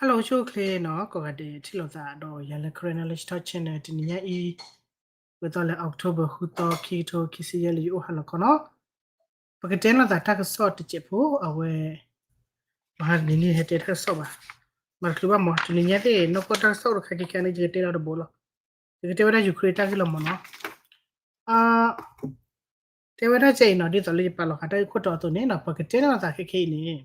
Hello ဆိၣ်ဂ့ၤနီၤ ကိးဂၤဒဲးထံၣ်လိာ်သးဒီးယၤလၢ Karen Knowledge Talk Channel တနံၤညါအံၤ, ဝဲသီလၢ October ဃုသီ ခံကထိခံဆံယဲၢ် လၢယအိၣ်ဟါလီၤခီနီၤ. ပကတဲလိာ်သးတၢ်ကစီၣ်တစဲးဖိ အဝဲ မဟါတနံၤန့ၣ်ဟဲတဲတၢ်ကစီၣ်ဘၣ်, မၤတချုးဘၣ်မး တနံၤညါသ့ၣ် နီၢ်ကီၢ်တၢ်ကစီၣ်တခါခဲခဲန့ၣ် ယကတဲလီၤတဘိလီၤ. ယကတဲဝဲဒၣ် Ukraine တၢ်ဂ့ၢ်လီၤမးနီၤ. တဲဝဲဒၣ်ကဲအံၤနီၤ ဒ်သိးလၢယပာ်လီၤဃာ်တၢ်ဂ့ၢ်ခိၣ်တီအသိးန့ၣ်နီၤ ပကတဲလိာ်သးခဲခဲအံၤန့ၣ်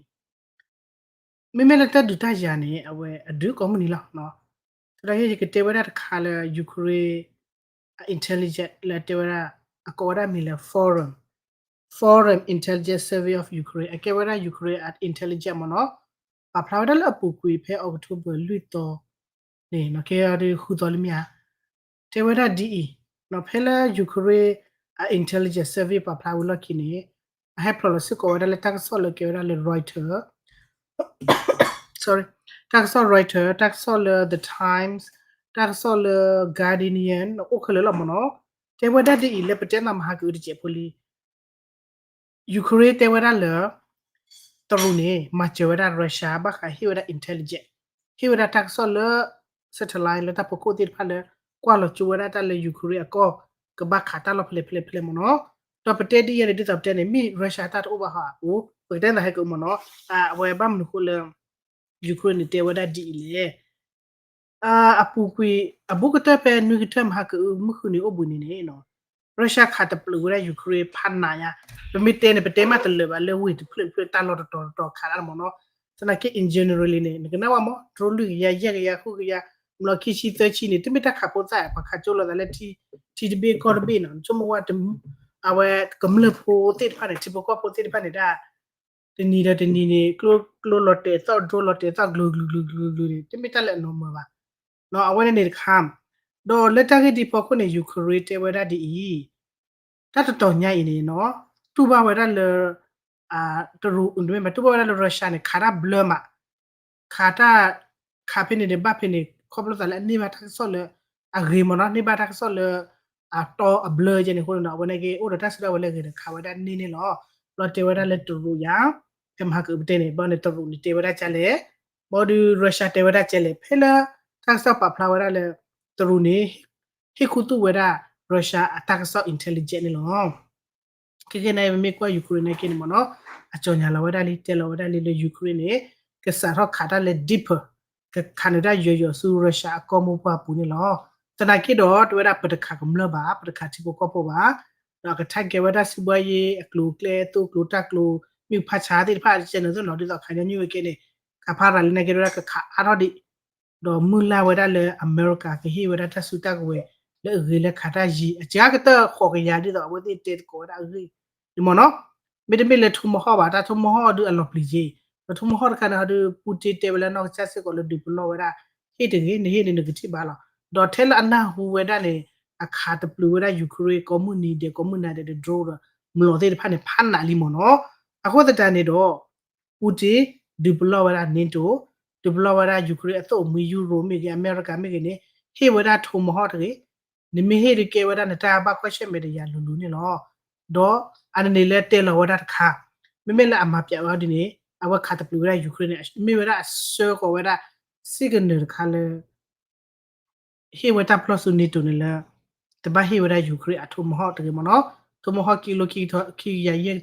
မ့မ့ၢ်လၢတၢ်ဒုးတၢ်ယၤန့ၣ် အဝဲအဒုးကိးမုၢ်နံၤလီၤ. သနာ်က့ ယကတဲဝဲဒၣ်တခါလၢ Ukraine အ intelligence လၢတဲဝဲဒၣ် အကိးဝဲဒၣ်မံၤလၢ Forum, Forum Intelligence Service of Ukraine အကဲဝဲဒၣ် Ukraine အ intelligence မ့ၢ်နီၤ, ပာ်ဖျါဝဲဒၣ်လၢအပူၤကွံာ်ဖဲ October လွံၢ်သီန့ၣ်နီၤ ကဲအီၤဒုးဃုသီလၢမ့ၢ်ဧါ တဲဝဲဒၣ်ဒ်အံၤ, ဖဲလၢ Ukraine အ intelligence service ပာ်ဖျါဝံၤလီၢ်ခံန့ၣ် အဟဲဖျိးလီၤစ့ၢ်ကီးဝဲဒၣ်လၢတၢ်ကစီၣ်လၢကဲဝဲဒၣ်လၢ Reuters, sorry, တၢ်ကစီၣ် Reuters, တၢ်ကစီၣ်လၢ The Times, တၢ်ကစီၣ်လၢ Guardian အိၣ်ခဲလၢာ်လီၤမ့ၢ်နီၤ. တဲဝဲဒၣ်ဒ်အံၤ လၢပတဲမးမဟါကအုတစဲးဖိလံ Ukraine တဲဝဲဒၣ်လၢ တရူးန့ၣ် မၤစၢၤဝဲဒၣ် Russia ဘၣ်ဃးဟ့ၣ်ဝဲဒၣ် intelligence, ဟ့ၣ်ဝဲဒၣ်တၢ်ကစီၣ်လၢ satellite လၢတၢ်ဖီခိၣ်သ့ၣ်တဖၣ်လၢ ကွၢ်လီၤကၠိဝဲဒၣ်တၢ်လၢ Ukraine အကီၢ် ကဘၣ်ခးတၢ်လီၢ်ဖဲလဲၣ်ဖဲလဲၣ်ဖဲလဲၣ်မ့ၢ်နီၤ. ဒီးပတဲဒ်အံၤန့ၣ် ဒ်သိးပတဲန့ၣ် မ့ၢ် Russia တၢ်တအိၣ်ဘၣ်ဟီအပူၤ ပကတဲသးဟဲက့ၤမ့ၢ်နီၤ. အဝဲဘၣ်မနုၤဃိလၢ Ukraine န့ၣ်တဲဝဲဒၣ်ဒ်အံၤလဲၣ် အပူၤကွံာ် အဘူးကတၢၢ်ဖဲနွံကတၢၢ်မဟါကအုမုၢ်ဃုနံၤအိၣ်ဘှံးနံၤန့ၣ်နီၤ Russia ခးတပျုာ်ဝဲဒၣ် Ukraine ဖးနးညါ, ပမ့ၢ်တဲန့ၣ် ပတဲမးတလၢာ်ဘၣ်လၢဝ့ၢ်တဖျၢၣ်တဖျၢၣ်တၢ်လီၢ်တတီၤတတီၤခးတၢ်မ့ၢ်နီၤ. သနာ်က့ in generally န့ၣ် နကနၣ်ဝဲမ့ၢ် drone လွံၢ်ကယၤ ယဲၢ်ကယၤ ဃုကယၤ မျီခံဆံသၢဆံန့ၣ် တမ့ၢ်တၢ်ခးဖိသၣ် ပှၤခးကၠိလိာ်သးလၢ ထံတဘ့ၣ်ကီၢ်တဘ့ၣ်နီၤ နဆိကမိၣ်ဝဲ အဝဲကမျၢၢ်ဖိသ့ၣ်တဖၣ်န့ၣ် ထံဖိကီၢ်ဖိသ့ၣ်တဖၣ်န့ၣ်ဒၣ် တနံၤဒီးတနံၤန့ၣ် ကျိလီၤတဲာ်သီၣ် drone လီၤတဲာ်သီၣ်ကျုၤကျုၤကျုၤကျုၤန့ၣ် တမ့ၢ်တၢ်လၢအ normal ဘၣ်. အဝဲန့ၣ်န့ၣ်တခါ, ဒီးလၢတၢ်ဂ့ၢ်ဒ်ဖီခိၣ်န့ၣ် Ukraine တဲဝဲဒၣ်ဒ်အံၤ, တၢ်တတီၤညါအံၤန့ၣ်နီၤ တူၢ်ဘၣ်ဝဲဒၣ်လၢ တရူး မ့ၢ်တူၢ်ဘၣ်ဝဲဒၣ်လၢ Russia န့ၣ် ခးတၢ်ဘျၢမး ခးတၢ် ခးဖဲန့ၣ်န့ၣ် ဘၣ်ဖဲန့ၣ် ခီဖျိသးလၢအန့ၢ်ဘၣ်တၢ်ကစီၣ်လၢ အဂ့ၤမ့ၢ်နီၤ န့ၢ်ဘၣ်တၢ်ကစီၣ်လၢ အတီအဘျၢကဲန့ၣ်အဃိန့ၣ်ဒီး အဝဲန့ၣ်က့ အိၣ်ဒီးတၢ်စုတၢ်ဝဲၤလၢအဂ့ၤဒီး ခးဝဲဒၣ်န့ၢ်န့ၣ်လီၤ. ဘျီတဲဝဲဒၣ်လၢတရူးယါ ဖဲမဟါကအုပတဲန့ၣ် ဘျီန့ၣ်တရူးန့ၣ်တဲဝဲဒၣ်ကလဲၣ်, ဘျီဒုး Russia တဲဝဲဒၣ်ကလဲၣ် ဖဲလၢ တၢ်ကစီၣ်ပာ်ဖျါဝဲဒၣ်လၢ တရူးန့ၣ် ဟ့ၣ်ခူသူၣ်ဝဲဒၣ် Russia အတၢ်ကစီၣ် intelligence န့ၣ်လီၤ. ခဲကနံၣ်အံၤ ပမ့ၢ်ကွၢ် Ukraine န့ၣ်က့န့ၣ်မ့ၢ်နီၤ အကြော်ငြာလီၤဝဲဒၣ်လံ တဲလီၤဝဲဒၣ်လံလၢ Ukraine န့ၣ် ကစးထီၣ်ခးတၢ်လၢ deeper ကခးန့ၢ်တၢ်ယိာ်ယိာ်ဆူ Russia အကီၢ်မိၢ်ပှၢ်ပူၤန့ၣ်လီၤ. သနာ်က့ဒီး တဝဲဒၣ်ပတခးကမျၢၢ်ဘၣ် ပတခးထံဖိကီၢ်ဖိဘၣ် ဒီးကထါကဲဝဲဒၣ် စီးပွားရေး အကျိၤအကျဲ သိကျိၤတၢ်ကျိၤ မ့ၢ်ဖးဆါသ့ၣ်တဖၣ် ကဲန့ၣ်သိးနီၤ ဒ်သိးခးညီနုၢ်ဝဲကဲန့ၣ် ခးဖးရၤလံနာ်က့ တဝဲဒၣ်ကခးအါထီၣ်ဒံး ဒီးမုၢ်လၢ်ဝဲဒၣ်လၢအမဲရကၤကဟ့ၣ်ဝဲဒၣ်တၢ်စုတၢ်ကဝဲၤလၢအဂ့ၤလၢခးတၢ်ယံၤ အစှၤကတၢၢ်ဃိးကယၤဒ်သိးအဝဲသ့ၣ်တဲသကိးဝဲဒၣ်အဂ့ၢ်န့ၣ်မ့ၢ်နီၤ. မ့တမ့ၢ်လၢ Tomahawk ဘၣ် တၢ် Tomahawk ဒုးအလီၤပျံၤက့ၤ ဒီး Tomahawk တခါန့ၣ်ဟီဒုး Putin တဲဝဲလၢနီၢ်ကစၢ်စ့ၢ်ကီးလၢဒုးပလီၢ်ဝဲဒၣ် ဟ့ၣ်တဂ့ၤ နဟ့ၣ်န့ၣ်နကထံၣ်ဘၣ်လီၤ. ဒီးထဲလၢအနၢ်ဟူဝဲဒၣ်န့ၣ် အခးတပျုာ်ဝဲဒၣ် Ukraine ကိးမုၢ်နံၤဒဲး ကိးမုၢ်နၤဒဲးဒီး drone ဒီး မျီၤသ့ၣ်တဖၣ်န့ၣ် ဖးနးလံမ့ၢ်နီၤ. အဃိသတးန့ၣ်ဒီး Putin ဒုးပလီၢ်ဝဲဒၣ် NATO ဒုးပလီၢ်ဝဲဒၣ် Ukraine အသိၣ်အမှံ Euro မ့ၢ်ဂ့ၤ အမဲရကၤမ့ၢ်ဂ့ၤန့ၣ် ဟ့ၣ်ဝဲဒၣ် Tomahawk တဂ့ၤ နမ့ၢ်ဟ့ၣ်ဒုးကဲဝဲဒၣ်နတၢ်ဘၣ်ကွၢ်ဆၢၣ်မဲာ်တယၤလိၤလိၤန့ၣ်လီၤ. ဒီးအန့ၣ်န့ၣ်လၢတဲလီၤဝဲဒၣ်တခါ မ့မ့ၢ်လၢအမၤပျးဝဲဒ်န့ၣ် အဝဲခးတပျုာ်ဝဲဒၣ် Ukraine န့ၣ် မ့ၢ်ဝဲဒၣ်အဆှၢဃီၤဝဲဒၣ် signal တခါလၢ ဟ့ၣ်ဝဲတၢ်ပလီၢ်ဆူ NATO န့ၣ်လၢ တဘၣ်ဟ့ၣ်ဝဲဒၣ် Ukraine အ Tomahawk တဂ့ၤမ့ၢ်နီၤ. Tomahawk ကံလိခံကထိ ခံကယၤယဲၢ်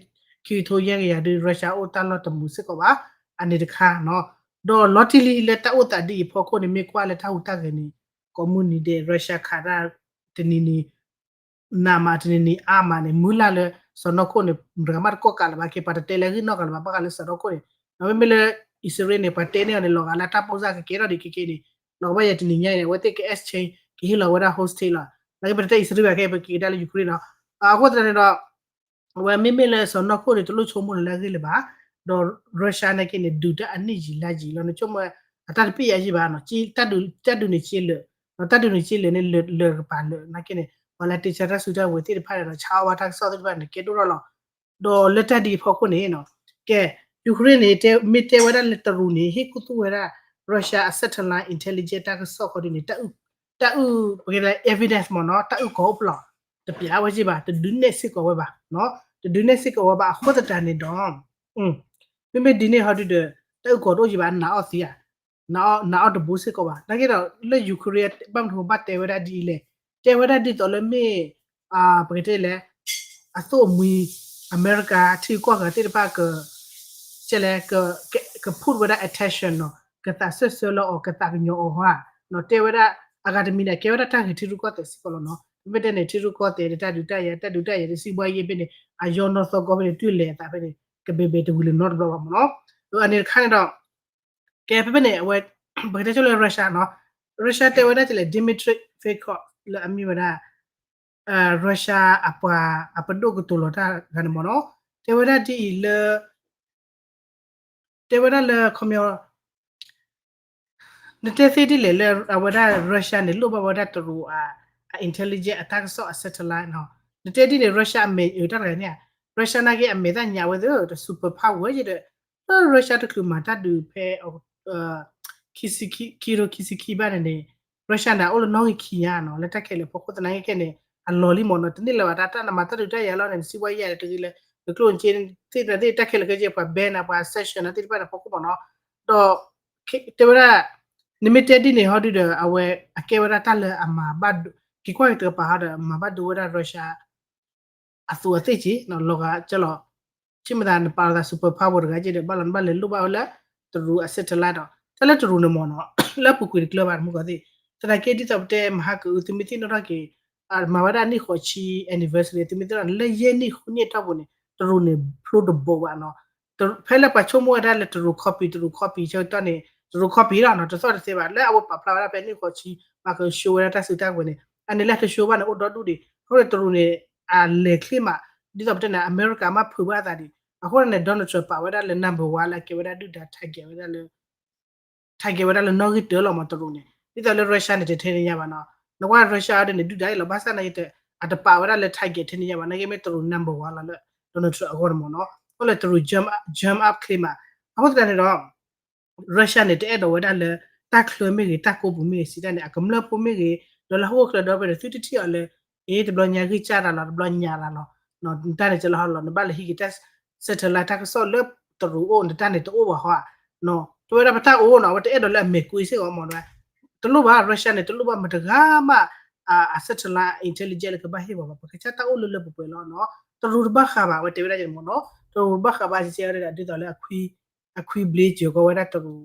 ခံကထိယဲၢ်ကယၤဒုး Russia အိၣ်တၢ်လီၢ်တမုာ်စ့ၢ်ကီးဘၣ်. အန့ၣ်တခါနီၤ. ဒီးလီၤတံၢ်လံလၢတၢ်အိၣ်သးဒ်အံၤအဖီခိၣ်န့ၣ် မ့ၢ်ကွၢ်လၢတၢ်ဟူးတၢ်ဂဲၤန့ၣ် ကိးမုၢ်နံၤဒဲး Russia ခးတၢ်တနံၤနံၤ နးမးတနံၤနံၤအါမးန့ၣ် မုၢ်လၢ်လၢ စီၤနီၢ်ခိၣ်န့ၣ် မတဂၤမးတကိးကးလၢၤဘၣ်က့ ပှၤတတဲလၢအဂ့ၢ်နီတဂၤလၢၤဘၣ် ဘၣ်ဃးလၢစီၤနီၢ်ခိၣ်န့ၣ် ဒီးမ့မ့ၢ်လၢ အံၣ်စရ့လးန့ၣ် ပှၤတဲန့ၢ်အီၤန့ၣ် လီၤဂာ်လၢတၢ်ပိၢ်စၢ်ကကဲထီၣ်ဒံးခဲကနံၣ်အံၤန့ၣ် လီၤကဘၣ်ယဲၢ်တနံၤညါအံၤန့ၣ် အဝဲသ့ၣ်က exchange ကဟ့ၣ်လီၤဝဲဒၣ် hostage လီၤ. နာ်က့ပတတဲအံၣ်စရ့လးဘၣ်ခဲ ပက့ၤကဒါလၢ Ukraine နီၤ. အဃိသတးန့ၣ်ဒီး အဝဲမ့မ့ၢ်လၢစီၤနီၢ်ခိၣ်န့ၣ် တလိၣ်ဆိကမိၣ်လၢအဂ့ၢ်လၢၤဘၣ်. ဒီး Russia နာ်က့န့ၣ် ဒုးတၢ်အနံၣ်ယံာ်လါယံာ်လီၤ နဆိကမိၣ် အတၢ်တပ့ၢ်ယၤယံာ်ဘၣ်နီၤ တၢ်ဒုးန့ၣ်က့လၢာ် ဒီးတၢ်ဒုးန့ၣ်က့လၢာ်န့ၣ် လၢာ်ကပၤလၢာ် နာ်က့န့ၣ် ပှၤလၢတ့ဆါတၢ်စုတၢ်ဝဲၤသ့ၣ်တဖၣ်န့ၣ်ဒီး ဆါအီၣ်ဝဲတၢ်ကစီၣ်သ့ၣ်တဖၣ်န့ၣ် ကဲဒိၣ်ထီၣ်လီၤ. ဒီးလၢတၢ်ဒ်အဖီခိၣ်န့ၣ်နီၤ ကဲ Ukraine န့ၣ် မ့ၢ်တဲဝဲဒၣ်လၢတရူးန့ၣ် ဟ့ၣ်ခူသူၣ်ဝဲဒၣ် Russia အ satellite intelligence တၢ်ကစီၣ်ခီဒ်န့ၣ် တၢ်အုၣ် ပကတဲလၢ evidence မ့ၢ်နီၤ တၢ်အုၣ်ကီၤအိၣ်ဖျိး တပျးဝဲက့ဘၣ် တဒုးနဲၣ်စ့ၢ်ကီးဝဲဘၣ် တဒုးနဲၣ်စ့ၢ်ကီးဝဲဘၣ် အဃိသတးန့ၣ်ဒီး မ့မ့ၢ်ဒ်န့ၣ်ဟီဒုဒီး တၢ်အုၣ်ကီၤတအိၣ်က့ဘၣ် နာ်အီၤသ့ဧါ နအီၣ်တဘိစ့ၢ်ကီးဘၣ်. နာ်က့ဒီးလၢ Ukraine ဘၣ်မနုၤဘၣ်တဲဝဲဒၣ်ဒ်အံၤလဲၣ်, တဲဝဲဒၣ်ဒ်သိးလၢမ့ၢ် ပကတဲလဲၣ် အသိၣ်အမှံၤ အမဲရကၤထံဂုၤကီၢ်ဂၤသ့ၣ်တဖၣ် က ကလဲၤ က က put ဝဲဒၣ် attention နီၤ, ကသးစၢၢ်ဆၢလၢအီၤ ကသးကညီၤအီၤဧါ, တဲဝဲဒၣ် အဂၤတမံၤန့ၣ် ကဲဝဲဒၣ်တၢ်ဂ့ၢ်ထံရူၢ်ကီၢ်သဲးစ့ၢ်ကီးလီၤနီၤ. မ့မ့ၢ်တဲန့ၣ် ထံရူၢ်ကီၢ်သဲး တၢ်ဒုးတၢ်ယၤ တၢ်ဒုးတၢ်ယၤ တစံးဘှါယဲဖဲန့ၣ် အယီနီၢ်သီကီၢ်ဖဲန့ၣ် တုၤလဲၤအသးဖဲန့ၣ် ကဘဲဘဲတဝံၤလၢၤနီတဘျီဘၣ်မ့ၢ်နီၤ. အန့ၣ်တခါန့ၣ်ဒီး ကဲဖဲဖဲန့ၣ် အဝဲ ပကတဲဆိလၢ Russia နီၤ, Russia တဲဝဲဒၣ်ကလဲၣ် Dmitry Peskov လၢအမ့ၢ်ဝဲဒၣ် Russia အပှၤ အပဒိၣ်ကတိၤလီၤတၢ်ဂၤန့ၣ်မ့ၢ်နီၤ, တဲဝဲဒၣ်ဒ်အံၤလၢ တဲဝဲဒၣ်လၢ ခီပညီ နတဲသ့ဒ်လဲၣ်လၢအဝဲဒၣ် Russia န့ၣ် လိၣ်ဘၣ်ဝဲဒၣ်တရူးအ intelligence အတၢ်ကစီၣ်အ satellite နီၤ, နတဲဒ်န့ၣ် Russia အမဲာ်အၢတၢ်တဂၤန့ၣ်ဧါ, Russia နာ်က့အမဲာ်သၣ်ညါဝဲသ့ၣ် တ superpower ယဲဒီး လၢ Russia တချုးမၤတၢ်ဒုးဖဲ ခံကထိခံဆံခံဘၣ်န့ၣ်န့ၣ် Russia န့ၣ် အိၣ်လၢနီၣ်ဂံၢ်ခံညါနီၤ လၢတၢ်ခဲလၢာ်ဖီခိၣ်သနာ်က့ခဲန့ၣ် အလီၤလံမ့ၢ်နီၤ, တန့ၢ်လၢၤဘၣ် တၢ်တၢ်နမၤတၢ်ဒုးတၢ်ယၤလီၤန့ၣ် နစံးဘှါယဲလဲၣ်တဂ့ၤလၢ နကျိၣ်နစ့သ့ၣ်တဖၣ်သ့ၣ် တၢ်ခဲလၢာ်ခဲဆ့ပှၤ ban နၤ ပှၤ sanction နၤသ့ၣ်တဖၣ်န့ၣ်ဖီခိၣ်မ့ၢ်နီၤ, ဒီး တဲဝဲဒၣ် နမ့ၢ်တဲဒ်န့ၣ်ဟီဒုဒီး အဝဲအကဲဝဲဒၣ်တၢ်လၢအမၤဘၣ်ဒိ က့ၤကွၢ်က့ၤတကပၤဟီဒီး မၤဘၣ်ဒိဝဲဒၣ် Russia အသူးအသ့ၣ်က့ၤ လီၤဂာ်ကလီၤ, ဆ့မသးနပာ်လီၤသး superpower တဂၤက့ၤဒီး ဘၣ်လီၤနဘၣ်လဲၤလိၣ်ဘၣ်ဝဲလၢ တရူးအ satellite ဒီး တၢ်လၢတရူးန့ၣ်မ့ၢ်နီၤ လၢအပူၤကွံာ်တကျၢၤဘၣ်တမူကီၢ်သ့ၣ် သနာ်က့ဒ်သိးပတဲမဟါကအု သုမ့ၢ်သ့ၣ်နီၣ်ထီၣ်က့ၤ မၤဝဲဒၣ်နံၣ်ဃိးဆံ anniversary သုမ့ၢ်သ့ၣ်နီၣ်န့ၣ် လၢယဲၢ်နံၣ်ဃိးနံၣ်အတီၢ်ပူၤန့ၣ် တရူးန့ၣ် ဖျိတဘိးဘၣ်နီၤ, ဖဲလၢပှၤဆိကမိၣ်ဝဲဒၣ်လၢတရူး copy တရူး copy ဆၢကတီၢ်န့ၣ် တရူး copy လီၤနီၤ တသီၣ်တသဲဘၣ် လၢအဝဲပာ်ဖျါဝဲဒၣ်ဖဲနံၣ်ဃိးဆံ ပှၤက show ဝဲဒၣ်တၢ်စုတၢ်ကဝဲၤန့ၣ် အန့ၣ်လၢတ show ဘၣ်န့ၣ် အိၣ်ဒီဒူၣ်ဒံး အဃိန့ၣ်တရူးန့ၣ် အလဲၤချ့မး ဒ်သိးပတဲန့ၣ် အမဲရကၤမ့ၢ်ဖုးဘၣ်အသးဒံး အဃိန့ၣ် Donald Trump ပာ်ဝဲဒၣ်လၢ number one လၢကဲဝဲဒၣ်ဒုၣ်ဒါ target ဝဲဒၣ်လၢ target ဝဲဒၣ်လၢနီၣ်ဂံၢ်တၢလီၤမ့ၢ်တရူးန့ၣ် ဒ်သိးလၢ Russia န့ၣ် တထဲန့ၣ်ညါဘၣ်နီၤ, နကွၢ် Russia အီၤဒ်န့ၣ် ဒုၣ်ဒါအံၤလီၤ ဘၣ်ဆၣ်နာ်က့ အတပာ်ဝဲဒၣ်လၢ target ထဲန့ၣ်ညါဘၣ် နာ်က့မ့ၢ်တရူး number one လီၤလၢ Donald Trump အဂီၢ်န့ၣ်မ့ၢ်နီၤ, အဃိလၢတရူး jump up ချ့မး, အဃိသတးန့ၣ်ဒီး Russia န့ၣ် တအဲၣ်ဒိးဝဲဒၣ်လၢ တၢ်ချၢမ့ၢ်ဂ့ၤ တၢ်ကိးပူၤမ့ၢ်ဂ့ၤ စံးတၢ်န့ၣ် အကမျၢၢ်ဖိမ့ၢ်ဂ့ၤ ဒီးလၢဟီၣ်ခိၣ်ချၢဒီဖဲန့ၣ် သုတထံၣ်အီၤလၢ အ့ တဘျီညါဂံၢ်စၢ်တၢ်လီၤ တဘျီညါတၢ်လီၤ, နတၢ်န့ၣ်ကလီၤဟီလီၤ နဘၣ်လဲၤဟံးက့ၤတၢ် satellite တၢ်ကစီၣ်လၢတရူးအိၣ် နတၢ်န့ၣ်တအိၣ်ဘၣ်ဟီဧါ, တဲဝဲဒၣ်ပတၢ်အိၣ်နီၤ အဝဲတအဲၣ်ဒိးလၢအမဲာ်ကွံစ့ၢ်ကီးမ့ၢ်နီၤ, တလိၣ်ဘၣ် Russia န့ၣ် တလိၣ်ဘၣ်မတၤတဂၤမး အ satellite intelligence လၢကဘၣ်ဟ့ၣ်ပှၤဘၣ် ပကစၢ်တၢ်အိၣ်လၢလၢပှဲၤပှဲၤလီၤနီၤ, တရူးတဘၣ်ဃးဘၣ် အဝဲတဲဝဲဒၣ်န့ၣ်မ့ၢ်နီၤ, တရူးတဘၣ်ဃးဘၣ် ကဲဝဲဒၣ်ဒ်သိးလၢ အခွံဘျ့စၢၤကီးဝဲဒၣ်တရူး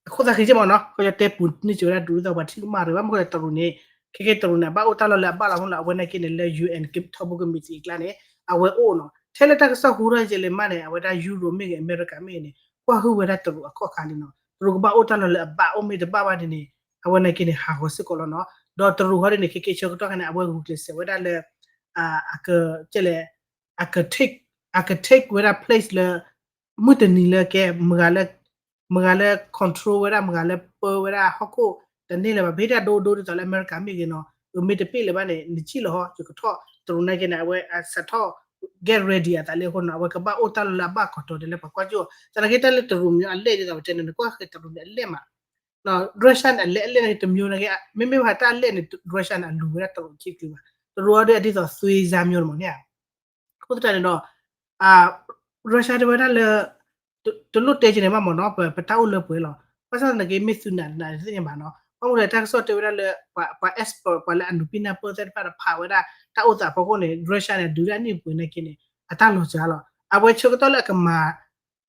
အဃိသတးခဲကဲမ့ၢ်နီၤ ကတဲပူၤန့ၢ်စၢၤဝဲဒၣ်တရူး ဒ်သိးပှၤထံၣ်ကမၣ်ရံၣ်ဘၣ် မ့ၢ်ဃိဒီးတရူးန့ၣ် ခဲကဲတရူးန့ၣ် အဘၣ်အိၣ်တၢ်လီၢ်လၢအဘၣ်လီၤမ့ၢ်လီၤ အဝဲနာ်က့န့ၣ် လၢ UN ထီဘိကမံးတံာ်အကျါန့ၣ် အဝဲအိၣ်နီၤ ထဲလၢတၢ်ကစီၣ်ဟူထီၣ်ကဲလၢမးန့ၣ် အဝဲဒၣ် Europe မ့ၢ်ဂ့ၤ အမဲရကၤမ့ၢ်ဂ့ၤန့ၣ် ကွၢ်ဟုၣ်ဝဲဒၣ်တရူးအခီၣ်ခါလံနီၤ တရူးကဘၣ်အိၣ်တၢ်လီၢ်လၢအဘၣ် အိၣ်မ့ၢ်တဘၣ်ဘၣ်ဒ်န့ၣ် အဝဲနာ်က့န့ၣ် ဟးဂီၤစ့ၢ်ကီးလီၤနီၤ ဒီးတရူးဟီဒ်န့ၣ် ခဲကဲဆၢကတီၢ်ခါန့ၣ် အဝဲဂုာ်ကျဲးစၢးဝဲဒၣ်လၢ အက ကဲလဲၣ် အက take အက take ဝဲဒၣ် place လၢ မုၢ်တနံၤလၢကဲ မတၤလၢ မတၤလၢ control ဝဲဒၣ် မတၤလၢပၢဝဲဒၣ်ဟီၣ်ခိၣ် တန့ၢ်လၢၤဘၣ် ပဟ့ၣ်တၢ်ဒိဒိဒ်သိးလၢအမဲရကၤမ့ၢ်ဂ့ၤနီၤ အမ့ၢ်တပ့ၣ်လၢၤဘၣ်န့ၣ် နထံၣ်လၢၤဟီ ယကထီၣ် တရူးနာ်က့န့ၣ် အဝဲအစးထီၣ် get ready အသးလၢအဃိနီၤ အဝဲကဘၣ်အိၣ်တၢ်လီၢ်လၢအဘၣ်ကီးတီၤဒ်လၢပှၤကွၢ်ကၠိ သနာ်က့တၢ်လၢတရူးမံၤအလဲၣ် ဒ်သိးပတဲန့ၣ် နကွၢ်ဃဲတရူးန့ၣ်အလဲၣ်မး Russia န့ၣ် အလဲၣ်အလဲၣ်န့ၣ် တမျိုးနာ်က့ မ့မ့ၢ်ဘၣ်တၢ်အလဲၣ်န့ၣ် Russia န့ၣ် အလူၤဝဲဒၣ်တရူးခံကျုၤဘၣ် တရူးအီၤဒ်အဒ်သိးသွေးစၢ်မျိုးန့ၣ်မ့ၢ်န့ၣ် အဃိသတးန့ၣ်ဒီး Russia တဲဝဲဒၣ်လၢ တလိၣ်တဲက့ၤန့ၣ်ဘၣ်မ့ၢ်နီၤ ပတၢ်အိၣ်လၢပှဲၤလီၤ ဘၣ်ဆၣ်သနာ်က့မ့ၢ်သုနာ်နာ်သ့ၣ်ညါဘၣ်နီၤ ဘၣ်မနုၤလဲၣ်တၢ်ကစီၣ်တဲဝဲဒၣ်လၢ ပှၤ expert ပှၤလၢအနုာ်ပံနၢ်ပၢၢ်သ့ၣ်တဖၣ်ဒီးဖးဝဲဒၣ် တၢ်အိၣ်သးဖီခိၣ်န့ၣ် Russia န့ၣ် ဒုးဒၣ်နံၣ်ပှဲၤနာ်က့န့ၣ် အတၢ်လီၤစှၤလီၤ အဝဲဆၢကတီၢ်လၢအကမၤ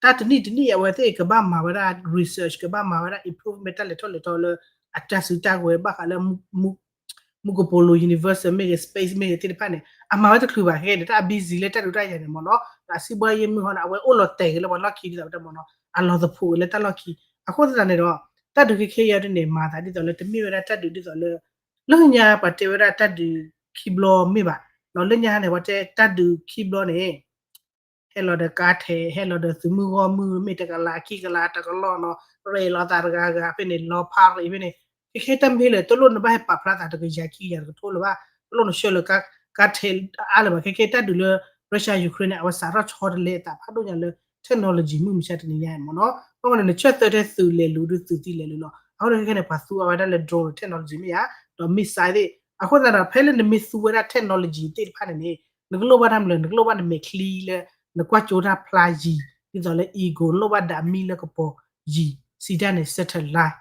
တၢ်တနံၣ်တနံၣ် အဝဲသ့ၣ်ကဘၣ်မၤဝဲဒၣ် research ကဘၣ်မၤဝဲဒၣ် improvement တၢ်လဲၤထီၣ်လဲၤထီလၢ အတၢ်စုတၢ်ကဝဲၤဘၣ်ဃးလၢ မူကပိာ်လိၤ universe မ့ၢ်ဂ့ၤ space မ့ၢ်ဂ့ၤသ့ၣ်တဖၣ်န့ၣ် အမၤဝဲတချုးဘၣ် ခဲကဲန့ၣ် တၢ်အ busy လၢတၢ်ဒုးတၢ်ယၤန့ၣ်မ့ၢ်နီၤ ဒီးအစံးဘှါယဲၢ်မုၢ်ဟီန့ၣ် အဝဲအိၣ်လီၤတဲာ်ဂ့ၤလၢပှၤလီၢ်ခံဒ်သိးပတဲမ့ၢ်နီၤ အလီၤသဖှိၣ်ဂ့ၤလၢတၢ်လီၢ်ခံ အဃိသတးန့ၣ်ဒီး တၢ်ဒုးခဲခဲအံၤဒ်န့ၣ် မၤသးဒ်သိးလၢတမ့ၢ်ဝဲဒၣ်တၢ်ဒုးဒ်သိးလၢ လၢညါပှၤတဲဝဲဒၣ်တၢ်ဒုးခံဘျီမ့ၢ်ဘၣ် လၢညါန့ၣ် ပှၤတဲတၢ်ဒုးခံဘျီန့ၣ် ဟဲလီၤဒီးကါထဲး ဟဲလီၤဒီးသုးမုၢ်ဂီၢ်မုၢ် မ့ၢ်တကလးခံကလး တကလီၢ်နီၤ ရ့လိာ်သးတဂၤဂၤဖဲန့ၣ် လီၤဖးရ့ဖဲန့ၣ် ခဲခဲတၢ်မ့ၢ်လၢ တလိၣ်နဘၣ်ဟဲပာ်ဖျါသးတကယၤခံကယၤတကထိလၢၤဘၣ် တလိၣ်နဆှၢလၢကါထဲးအါလၢၤဘၣ် ခဲခဲတၢ်ဒုးလၢ Russia Ukraine န့ၣ် အဝဲစးထီၣ်ဆီတလဲအသးဖးဒိၣ်ညါလၢ technology မုၢ်မဆါတနံၤညါမ့ၢ်နီၤ ဘၣ်မနုၤန့ၣ် နဆၢၣ်သၢထဲသုးလဲၤလူၤဒုးသုးသံလဲၤလူၤလီၤ အဃိန့ၣ်ခဲခဲန့ၣ် ပှၤသူအီၤဝဲဒၣ်လၢ drone technology မ့ၢ်ဧါ ဒီး missile သ့ၣ် အဃိသတးဒီး ဖဲလၢနမ့ၢ်သူဝဲဒၣ် technology သ့ၣ်တဖၣ်န့ၣ်န့ၣ် နကလိၣ်ဘၣ်တၢ်မနုၤလဲၣ် နကလိၣ်ဘၣ်နမဲာ်ချံလၢ နကွၢ်ကၠိတၢ်ဖျါယံၤ ဒ်သိးလၢ eagle နလိၣ်ဘၣ်ဒၣ်မံလၢကပီၤယံၤ စံးတၢ်န့ၣ် satellite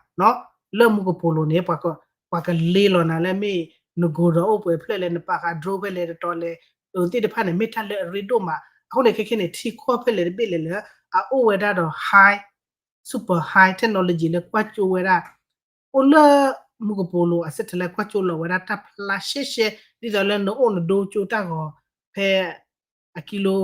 လၢမူကပိာ်လိၤန့ၣ် ပှၤကလ့လီၤနၤလၢမ့ၢ်နကိၤဒီးအိၣ်ပှဲၤဖျၢၣ်လဲၣ် နပာ်ဃာ် drone ဖဲလဲၣ်တတီၤလဲၣ် အဝဲသ့ၣ်တဖၣ်န့ၣ် မ့ၢ်တၢ်လၢအရ့ဒိၣ်မး. အဃိန့ၣ် ခဲခဲန့ၣ် ထံကီၢ်ဖဲလဲၣ်တဘ့ၣ်လဲၣ်လၢ အအိၣ်ဝဲဒၣ်ဒီး high super high technology လၢကွၢ်ကၠိဝဲဒၣ် အိၣ်လၢမူကပိာ်လိၤအ satellite ကွၢ်ကၠိလီၤဝဲဒၣ်တၢ်ဖျါရှဲရှဲ ဒ်သိးလၢနအိၣ်နဒိကၠိတၢ်ဂီၤ ဖဲအကံလိ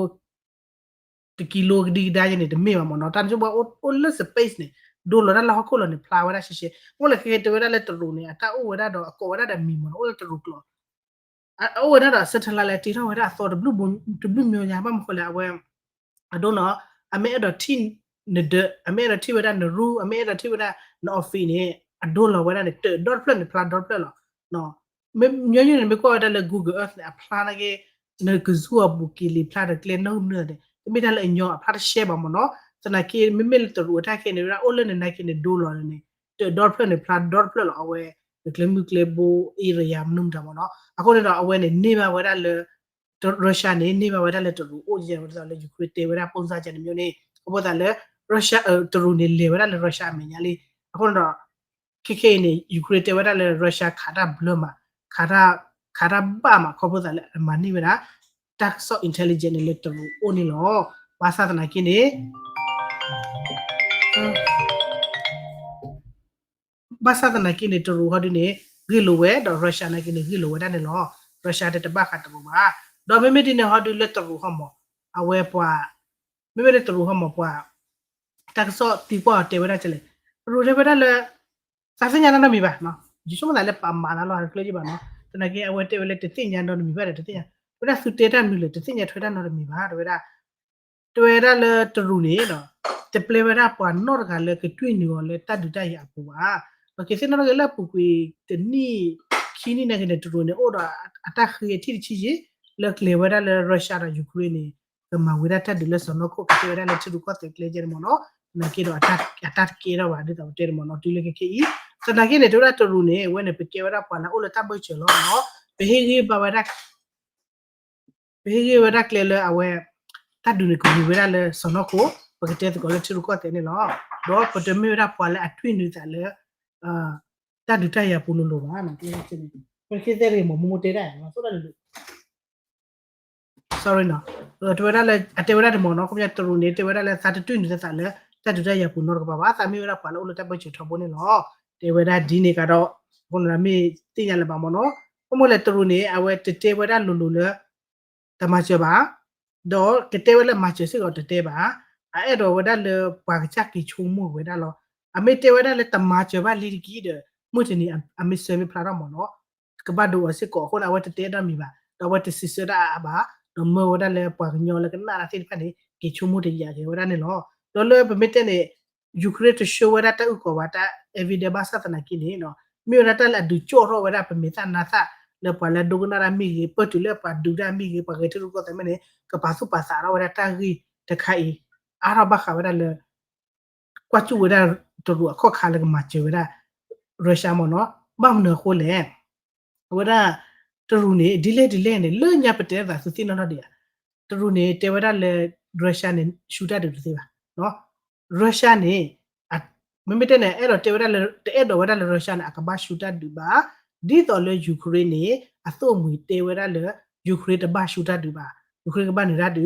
တကံလိကဒံကဒါယဲန့ၣ် တမ့ၢ်ဘၣ်မ့ၢ်နီၤ. တၢ်နဆိကမိၣ်အိၣ်လၢ space န့ၣ် ဒိလီၤတၢ်လၢဟီၣ်ခိၣ်လီၤန့ၣ် ဖျါဝဲဒၣ်ရှဲရှဲ. အဃိန့ၣ် ခဲခဲတဲဝဲဒၣ်လၢတရူးန့ၣ် အတၢ်အိၣ်ဝဲဒၣ်ဒီးအကိးဝဲဒၣ်ဒီးမံၤမ့ၢ်နီၤ အိၣ်လၢတရူးကျိာ် အအိၣ်ဝဲဒၣ်ဒီး satellite လၢတ့ထီၣ်ဝဲဒၣ်အသီ တဘျုးမိၢ်ညါ ဘၣ်မနုၤဃိလဲၣ် အဝဲ အဒိနီၤ အမ့ၢ်အဲၣ်ဒိးထံၣ်နဒၢး အမ့ၢ်အဲၣ်ဒိးထံၣ်ဝဲဒၣ်နရူ အမ့ၢ်အဲၣ်ဒိးထံၣ်ဝဲဒၣ်န office န့ၣ် အဒိလီၤဝဲဒၣ်န့ၣ် တၢးဒီတဖျၢၣ်န့ၣ် ဖျါဒီတဖျၢၣ်လီၤ. မ့ၢ်ညီနုၢ်န့ၣ် မ့ၢ်ကွၢ်ဝဲဒၣ်လၢ Google Earth န့ၣ် အဖျါနာ်က့ နကဇူအပူၤက့ၤလံာ်ဖျါဒီးကျဲနီတမံၤန့ၣ် တမ့ၢ်တၢ်လၢအညီ အဖျါတရှဲဘၣ်မ့ၢ်နီၤ. သနာ်က့ မ့မ့ၢ်လၢတရူးအတၢ်ခဲန့ၣ်ဝဲဒၣ် အိၣ်လၢနနာ်က့န့ၣ် ဒိလီၤန့ၣ် တၢးဒီတဖျၢၣ်န့ၣ် ဖျါဒီတဖျၢၣ်လီၤ. အဝဲ နကျဲမုၢ်ကျဲဘိ area မနုၤမတၤမ့ၢ်နီၤ. အဃိန့ၣ်ဒီး အဝဲန့ၣ် န့ၢ်ဘၣ်ဝဲဒၣ်လၢ Russia န့ၣ် န့ၢ်ဘၣ်ဝဲဒၣ်လၢတရူးအိၣ်ယဲၢ်ဝဲဒၣ်လၢ Ukraine တဲဝဲဒၣ် ပုံစံ ကဲန့ၣ်မ့ၢ်န့ၣ် အဃိသတးလၢ Russia တရူးန့ၣ် လဲၤဝဲဒၣ်လၢ Russia အမဲာ်ညါလံ. အဃိန့ၣ်ဒီး ခဲခဲအံၤန့ၣ် Ukraine တဲဝဲဒၣ်လၢ Russia ခးတၢ်ဘျၢမး ခးတၢ် ခးတၢ်ဘၣ်မး ခီဖျိသတးလၢအမၤန့ၢ်ဝဲဒၣ် တၢ်ကစီၣ် intelligence န့ၣ်လၢတရူးအိၣ်န့ၣ်လီၤ. ဘၣ်ဆၣ်သနာ်က့န့ၣ် ဘၣ်ဆၣ်သနာ်က့န့ၣ် တရူးဟီဒုန့ၣ် ဂ့ၢ်လိာ်ဝဲ ဒီး Russia နာ်က့န့ၣ် ဂ့ၢ်လိာ်ဝဲဒၣ်န့ၣ်လီၤ. Russia တတဘၣ်ဃးတရူးဘၣ်. ဒီးမ့မ့ၢ်ဒ်န့ၣ်ဟီဒုလၢတရူးဟီမး အဝဲပှၤ မ့မ့ၢ်လၢတရူးဟီမးပှၤ တၢ်ကစီၣ်သံကွၢ်အီၤတဲဝဲဒၣ်ကလဲၣ်, တရူးတဲဝဲဒၣ်လၢ သးသ့ၣ်ညါတၢ်နီတမံၤဘၣ်, ယဆိကမိၣ်သးလၢပာ်မၤသးလီၤတကျၢၤယဘၣ်နီၤ, သနာ်က့အဝဲတဲဝဲလၢတသ့ၣ်ညါနီတမံၤဘၣ်ဒီး တသ့ၣ်ညါ တဲဝဲဒၣ်သုတဲတၢ်မနုၤလဲၣ် တသ့ၣ်ညါထွဲတၢ်နီတမံၤဘၣ် တဲဝဲဒၣ် တဲဝဲဒၣ်လၢတရူးန့ၣ် တပျဲဝဲဒၣ်ပှၤနီတဂၤလၢကတွံၢ်နုာ်အီၤလၢတၢ်ဒုးတၢ်ယၤအပူၤဘၣ်. ဒီးကသ့ၣ်နီၣ်ထီၣ်က့ၤလၢအပူၤကွံာ်တနံၣ်ခံနံၣ်နာ်က့န့ၣ် တရူးန့ၣ် အိၣ်ဒီးအတၢ်ဃ့အထံၣ်တဆံယံာ် လၢကျဲၤဝဲဒၣ်လၢ Russia ဒီး Ukraine န့ၣ် ကမၤဝံၤဒၣ်တၢ်ဒုးလၢစီၢ်နီၤခိၣ် ကတဲဝဲဒၣ်လၢထံရူၢ်ကီၢ်သဲးကျဲယဲၢ်န့ၣ်မ့ၢ်နီၤ, သနာ်က့ဒီး အတၢ်တကဲထီၣ်ဘၣ် ဒ်သိးပတဲန့ၣ်မ့ၢ်နီၤ တုၤလၢခဲခဲအံၤ, သနာ်က့န့ၣ် တဲဝဲဒၣ်တရူးန့ၣ် အဝဲန့ၣ်ပကဲဝဲဒၣ်ပှၤလၢအိၣ်လၢတၢ်ဘၢၣ်စၢၤလီၤနီၤ, ပဟ့ၣ်ဂံၢ်ဘါဝဲဒၣ် ပဟ့ၣ်ဂံၢ်ဝဲဒၣ်ကျဲလၢအဝဲ တၢ်ဒုးန့ၣ်ကဝံၤဝဲဒၣ်လၢစီၢ်နီၤခိၣ် ပကတဲသကိးလၢထံရူၢ်ကီၢ်သဲးန့ၣ်လီၤ. ဒီးပတမ့ၢ်ဝဲဒၣ်ပှၤလၢအတွံၢ်နုာ်သးလၢ တၢ်ဒုးတၢ်ယၤပူၤလိၤလိၤဘၣ်, ပကသ့ၣ်ဂ့ၤမ့ၢ်မိၢ်မိၢ်တဲဒၣ် သိၣ်တၢ်လၢ sorry နီၤ, တဲဝဲဒၣ်လၢ အတဲဝဲဒၣ်တမ့ၢ်နီၤ ခီပညီတရူးန့ၣ် တဲဝဲဒၣ်လၢသးတတွံၢ်နုာ်သးလၢ တၢ်ဒုးတၢ်ယၤပူၤနီတကပၤဘၣ်, သးမ့ၢ်ဝဲဒၣ်ပှၤလၢအိၣ်လၢတၢ်ဘၢၣ်စၢၤထီဘိန့ၣ်လီၤ. တဲဝဲဒၣ်ဒ်န့ၣ်ကဒီး အဃိန့ၣ်မ့ၢ်သ့ၣ်ညါလၢၤဘၣ်မ့ၢ်နီၤ, ဘၣ်မနုၤလဲၣ်တရူးန့ၣ် အဝဲတတဲဝဲဒၣ်လိၤလိၤလၢ တမၤစၢၤဘၣ် ဒီးကတဲဝဲလၢမၤစၢၤစ့ၢ်ကီးတတဲဘၣ်, အအဲၣ်ဒိးဝဲဒၣ်လၢပှၤကစၢ်က့ၤဆိကမိၣ်ဝဲဒၣ်လီၤ. အမ့ၢ်တဲဝဲဒၣ်လၢတမၤစၢၤဘၣ်လံတက့ၢ်ဒီး မုၢ်တနံၤအမ့ၢ်ဆၢမ့ၢ်ဖျါထီၣ်မ့ၢ်နီၤ, ကဘၣ်ဒိအီၤစ့ၢ်ကီးအဃိန့ၣ် အဝဲတတဲဒၣ်မံၤဘၣ်, ဒီးအဝဲတစံးဆၢဒၣ်အါအါဘၣ်, ဒီးမၢဝဲဒၣ်လၢပှၤကညီလၢကနၣ်တၢ်သ့ၣ်တဖၣ်န့ၣ် က့ၤဆိကမိၣ်တယာ်က့ၤဝဲဒၣ်န့ၣ်လီၤ. ဒီးလၢပမ့ၢ်တဲန့ၣ် Ukraine တ show ဝဲဒၣ်တၢ်အုၣ်ကီၤဘၣ် တၢ် evidence ဘၣ်ဆၣ်သနာ်က့န့ၣ် မ့ၢ်ဝဲဒၣ်တၢ်လၢအဒုးကၠီၣ်ထီၣ်ဝဲဒၣ်ပမဲာ်သၣ်နါသၣ် လၢပှၤလၢအဒိကနၣ်တၢ်မ့ၢ်ဂ့ၤ ပၢၢ်တုၤလၢပှၤဒုးတၢ်မ့ၢ်ဂ့ၤ ပှၤဂဲၤထံရူၢ်ကီၢ်သဲးမ့ၢ်န့ၣ် ကပာ်သူၣ်ပာ်သးထီၣ်ဝဲဒၣ်တၢ်ဂ့ၢ်တခါအံၤ အါထီၣ်ဘၣ်ဃးဝဲဒၣ်လၢ ကွၢ်စူၣ်ဝဲဒၣ်တရူးအခီၣ်ခါလၢကမၤစၢၤဝဲဒၣ် Russia မ့ၢ်နီၤ, ဘၣ်မနုၤအဃိလဲၣ်, အဝဲဒၣ် တရူးန့ၣ် ဒ်လဲၣ်ဒ်လဲၣ်န့ၣ် လၢညါပတဲသးသုသ့ၣ်နီၣ်ထီၣ်ဒံးဧါ, တရူးန့ၣ် တဲဝဲဒၣ်လၢ Russia န့ၣ် ဆူတၢ်ဒုးတသ့ဘၣ်, Russia န့ၣ် မ့မ့ၢ်တဲန့ၣ် အဲၣ်ဒိးတဲဝဲဒၣ်လၢ တအဲၣ်ဒိးဝဲဒၣ်လၢ Russia န့ၣ် အကဘၣ်ဆူတၢ်ဒုးဘၣ်, ဒ်သိးလၢ Ukraine န့ၣ် အသိၣ်အမှံၤတဲဝဲဒၣ်လၢ Ukraine တဘၣ်ဆူတၢ်ဒုးဘၣ်, Ukraine ကဘၣ်နုာ်တၢ်ဒ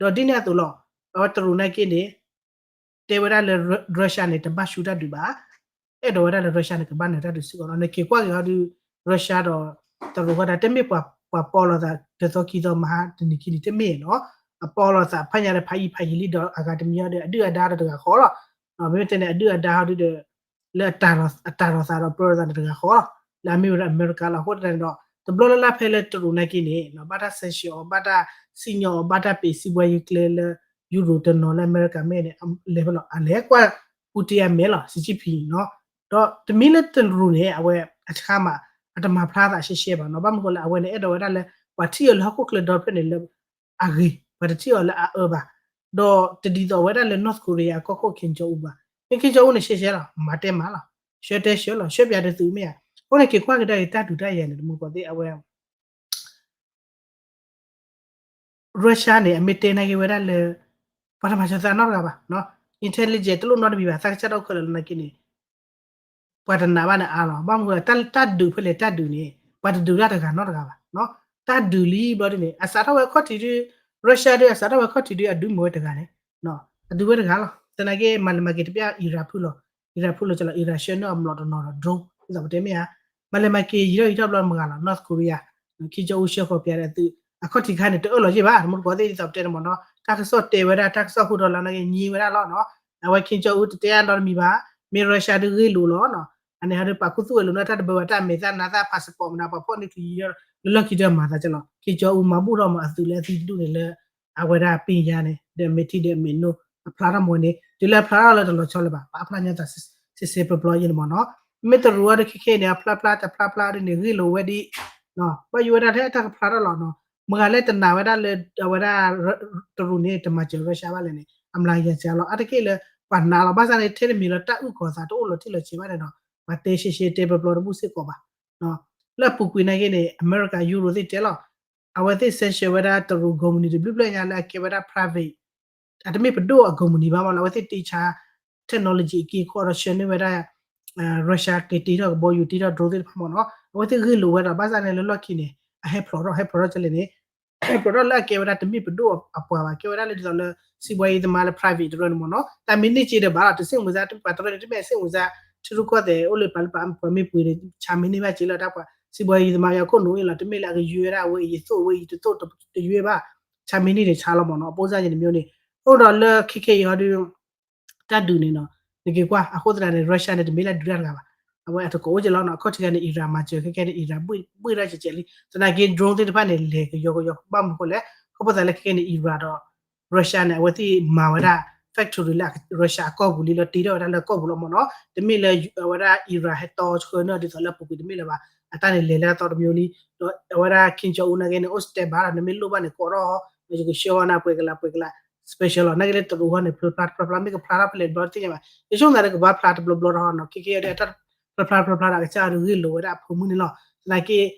ုး, ဒီးဒ်န့ၣ်အသိးလီၤ, အဝဲတရူးနာ်က့န့ၣ် တဲဝဲဒၣ်လၢ Russia န့ၣ် တဘၣ်ဆူတၢ်ဒုးဘၣ်, အဲၣ်ဒိးဝဲဒၣ်လၢ Russia န့ၣ် ကဘၣ်နုာ်တၢ်ဒုးစ့ၢ်ကီးလီၤ. နက့ၤကွၢ်က့ၤဟီဒုး Russia ဒီး တရူးဃီဒၣ် တမ့ၢ်ပှၤပီလီၤသးတသီခံသီမဟါတနံၤခံနံၤတမ့ၢ်နီၤ, အပီလီၤသးဖးညါဒီးဖးယံာ်ဖးယံာ်လံဒီး အဂၤတမံၤဟီဒီး အဒုၣ်အဒါဒီးတဂၤဃီလီၤ. မ့မ့ၢ်တဲန့ၣ် အဒုၣ်အဒါဟီဒုးဒီး လၢအတၢ်လီၤသးဒီးပၢလီၤသးန့ၣ်တဂၤဃီလီၤ, လၢအမ့ၢ်ဝဲဒၣ်အမဲရကၤလီၤ. အဃိတၢ်န့ၣ်ဒီး တဘျီလၢ်လၢ်ဖဲလၢတရူးနာ်က့န့ၣ် ဘၣ်တၢ် sanction အီၤ ဘၣ်တၢ်စံၣ်ညီၣ်အီၤ ဘၣ်တၢ်ပ့ၤစံးဘှါယံၤကျဲလၢ ယူရိၤတနီၤလၢအမဲရကၤမ့ၢ်န့ၣ် လဲၤဖဲလီၤ အလဲၤကွၢ် Putin အမဲာ်လီၤ Xi Jinping နီၤ, ဒီးတမံၤလၢတရူးန့ၣ် အဝဲအဆါမး အတမၤဖျါသးရှဲရှဲဘၣ်နီၤ, ဘၣ်မနုၤဃိလဲၣ် အဝဲန့ၣ်အဲၣ်ဒိးဝဲဒၣ်လၢ ပှၤထံၣ်အီၤလၢဟီၣ်ခိၣ်ချၢဒီဖျၢၣ်န့ၣ်လၢ အဂ့ၤ, ပှၤတထံၣ်အီၤလၢအအၢဘၣ်, ဒီးတဒ်သိးဝဲဒၣ်လၢ North Korea ကီၢ်ခိၣ် Kim Jong Un ဘၣ်, မ့ၢ် Kim Jong Un န့ၣ် ရှဲရှဲလီၤ မၤတဲမၤလီၤ, ဆှၢတဲဆှၢလီၤ ဆှၢပၠးတသုးမ့ၢ်ဧါ, အဃိန့ၣ် က့ၤကွၢ်ကဒါက့ၤတၢ်ဒုးတၢ်ယၤန့ၣ် တမူကီၢ်သ့ၣ်အဝဲ Russia န့ၣ် အမ့ၢ်တဲနာ်က့ဝဲဒၣ်လၢ ပှၤတမၤစၢၤသးနီတဂၤဘၣ်နီၤ, intelligent တလိၣ်နီတမံၤဘၣ် သးကစၢ်တအိၣ်ခဲလၢာ်လီၤနာ်က့န့ၣ် ပှၤတနာ်ဘၣ်န့ၣ်အါလီၤ. ဘၣ်မနုၤလဲၣ် တၢ်ဒုးဖဲလဲၣ်တၢ်ဒုးန့ၣ် ပှၤတဒုးတၢ်တဂၤနီတဂၤဘၣ်. တၢ်ဒုးလံဘျီဒ်န့ၣ် အစးထီၣ်ဝဲခီၣ်ထံးဒု Russia ဒု အစးထီၣ်ဝဲခီၣ်ထံးဒု အဒုးမ့ၢ်ဝဲတဂၤန့ၣ် အဒုးဝဲတဂၤလီၤ. သနာ်က့ မၤလဲၤမၤက့ၤတပျၢ် Iran ဖုလီၤ. Iran ဖုလီၤကလီၤ Iran ဆှၢန့ၢ်အီၤမျိာ်တနီၤဒီး drone ဒ်သိးပတဲမ့ၢ်ဧါ မၤလဲၤမၤက့ၤယံာ်ထီၣ်ယံာ်ထီၣ်ဘျီမုၢ်ဂၤလီၤ North Korea Kim Jong Un ဆှၢဃီၤပျးဒီးသုး အခီၣ်ထံးခါန့ၣ် တအၢၣ်လီၤယ့ၢ်ဘၣ် တမူတကိးသ့ၣ်ဒ်သိးပတဲန့ၣ်မ့ၢ်နီၤ တၢ်ကစီၣ်တဲဝဲဒၣ် တၢ်ကစီၣ်ဟူထီၣ်လၢနာ်က့ ညံဝဲဒၣ်လီၤနီၤ. အဝဲ Kim Jong Un တတဲအါနီတမံၤဘၣ် မ့ၢ် Russia ဒုဂ့ၢ်လိာ်လီၤနီၤ. အန့ၣ်ဟီဒုပာ်ခူသူၣ်ဝဲလိာ်နီၤ တၢ်တဘၢဘၣ် တၢ်မဲာ်သၣ်နါသၣ် passport မနုၤ ပှၤဖီၣ်န့ၢ်ချုးယံာ်ထီၣ် လၢလီၢ်ခံဒုမၤသးကလီၤ Kim Jong Un မၤဘူၣ်ထီၣ်မးအသုးလၢအသံတဒူၣ်န့ၣ်လၢ အဝဲဒၣ်ပ့ၢ်ယါန့ၣ် ဒီးမဲာ်ထံဒီးမဲာ်နိ အဖျါထီၣ်မ့ၢ်န့ၣ် တုၤလၢအဖျါထီၣ်လၢတလီၤဆီလၢၤဘၣ် ပှၤအဖျါညါသး စဲးစဲးပျီပျီယဲန့ၣ်မ့ၢ်နီၤ. မ့ၢ်တရူးအီၤဒုခဲခဲအံၤန့ၣ် အဖျါဖျါတဖျါဖျါဒ်န့ၣ် ဂ့ၢ်လိာ်ဝဲဒ် ဘၣ်ယိၣ်ဝဲဒၣ်ထဲအတၢ်ကဖျါထီၣ်လီၤနီၤ. မုၢ်ဂၤလၢတနာ်ဝဲဒၣ်လၢ အဝဲဒၣ် တရူးန့ၣ် တမၤစၢၤ Russia ဘၣ်လဲၣ်န့ၣ် အမျးယၤစှၤလီၤ အါတက့ၢ်လၢ ပှၤနာ်လီၤ ဘၣ်ဆၣ်န့ၣ် ထဲတမံၤလၢတၢ်အုၣ်ကီၤသးတအိၣ်လီၤတံၢ်လီၤဆဲးဘၣ်န့ၣ်ဒီး ပှၤတဲရှဲရှဲတဲပျီပျီတဘူၣ်စ့ၢ်ကီးဘၣ် လၢအပူၤကွံာ်နာ်က့န့ၣ် အမဲရကၤ Europe သ့ၣ်တဲလီၤ အဝဲသ့ၣ် sanction ဝဲဒၣ်တရူး ကုမ္ပဏီ တဘျုးဘျီညါလၢအကဲဝဲဒၣ် private အတမ့ၢ်ပဒိၣ်အ ကုမ္ပဏီ ဘၣ်မ့ၢ်လၢ အဝဲသ့ၣ်တ့ဆါ technology အက့အခီဒီး ဆှၢန့ၢ်ဝဲဒၣ် Russia က့ၤတ့ထီၣ်ကဘီယူၤ တ့ထီၣ် drone သ့ၣ်တဖၣ်မ့ၢ်နီၤ အဝဲသ့ၣ်ဂ့ၢ်လိာ်ဝဲဒီး ဘၣ်ဆၣ်န့ၣ်လၢလီၢ်ခံန့ၣ် အဟဲဖျိးထီၣ် ဟဲဖျိးထီၣ်ကလဲၣ်န့ၣ် ဖျိးထီၣ်လၢအကဲဝဲဒၣ်တမ့ၢ်ပဒိၣ်အပှၤဘၣ် ကဲဝဲဒၣ်လၢဒ်သိးလၢ စံးဘှီယံၤသမါလၢ private တရၢန့ၣ်မ့ၢ်နီၤ တၢ်မ့ၢ်န့ၢ်က့ဒီးဘၣ်လီၤ တစ့ၣ်မုာ်စါ ပှၤတရၢန့ၣ် တမ့ၢ်အစ့ၣ်မုာ်စါ ထံရူၢ်ကီၢ်သဲး အိၣ်လၢပှၤလၢပှၤမ့ၢ်ပှ့ၤန့ၣ် ဆါမ့ၢ်န့ၢ်ဘၣ်က့လီၤ တၢ်ပှၤ စံးဘှီယံၤသမါ ယခိၣ်နူာ်အံၤလီၤ တမ့ၢ်လၢအကယုၢ်ဝဲဒၣ်အဝဲအံၤ ယသိၣ်အဝဲအံၤတသိၣ်တယုၢ်ဘၣ် ဆါမ့ၢ်န့ၢ်န့ၣ်ဆါလီၤမ့ၢ်နီၤ အပိစၢ်ယဲန့ၣ်မ့ၢ်န့ၣ် အိၣ်ဒီးလၢခဲခဲအံၤဟီဒု တၢ်ဒုးန့ၣ်နီၤ နက့ၤကွၢ် အဃိသတးန့ၣ် Russia န့ၣ် တမ့ၢ်လၢဒုးတၢ်တဂၤဘၣ် အဝဲအတကိးအိၣ်က့လီၤနီၤ အခီၣ်ထံးခါန့ၣ် Iran မၤစၢၤခဲခဲန့ၣ် Iran ဘှ့ၣ်ဘှ့ၣ်တၢ်ကဲကဲးလံ သနာ်က့ drone သ့ၣ်တဖၣ်န့ၣ် လဲၤကယီကယီ ဘၣ်မနုၤဃိလဲၣ် ခီဖျိသးလၢခဲခဲန့ၣ် Iran ဒီး Russia န့ၣ် အဝဲသ့ၣ်မၤဝဲဒၣ် factory လၢ Russia အကီၢ်ပူၤလံ လီၤတ့ထီၣ်ဝဲဒၣ်လၢကီၢ်ပူၤလီၤမ့ၢ်နီၤ တမ့ၢ်လၢအဝဲဒၣ် Iran ဟဲတီဆှၢန့ၢ်ဒ်သိးလၢအပူၤကွံာ်တမ့ၢ်လၢၤဘၣ် အတၢ်န့ၣ်လဲၤလၢအသီတမံၤလံ ဒီးအဝဲဒၣ် Kim Jong Un နာ်က့န့ၣ် အိၣ် standby လီၤ နမ့ၢ်လိၣ်ဘၣ်န့ၣ် ကိးထီၣ် ယကဆှၢအီၤနၤပှဲၤကလးပှဲၤကလး special လီၤ နာ်က့လၢတရူးဟီန့ၣ် ဖျါဖျါဖျါဖျါ မ့ၢ်ကဖျါထီၣ်ဖဲလဲၣ်တဘျီတသ့ၣ်ညါဘၣ် ယဆိကမိၣ်သးလၢကဘၣ်ဖျါတဘျီဘျီဒီးနီၤ ခဲခဲအံၤဒီး တၢ်ဖျါဖျါဖျါဖျါဒီးအကစၢ်အီၤဒုးဂ့ၢ်လိာ်ဝဲဒၣ်အဖိမုၣ်န့ၣ်လီၤ သနာ်က့ ဒ်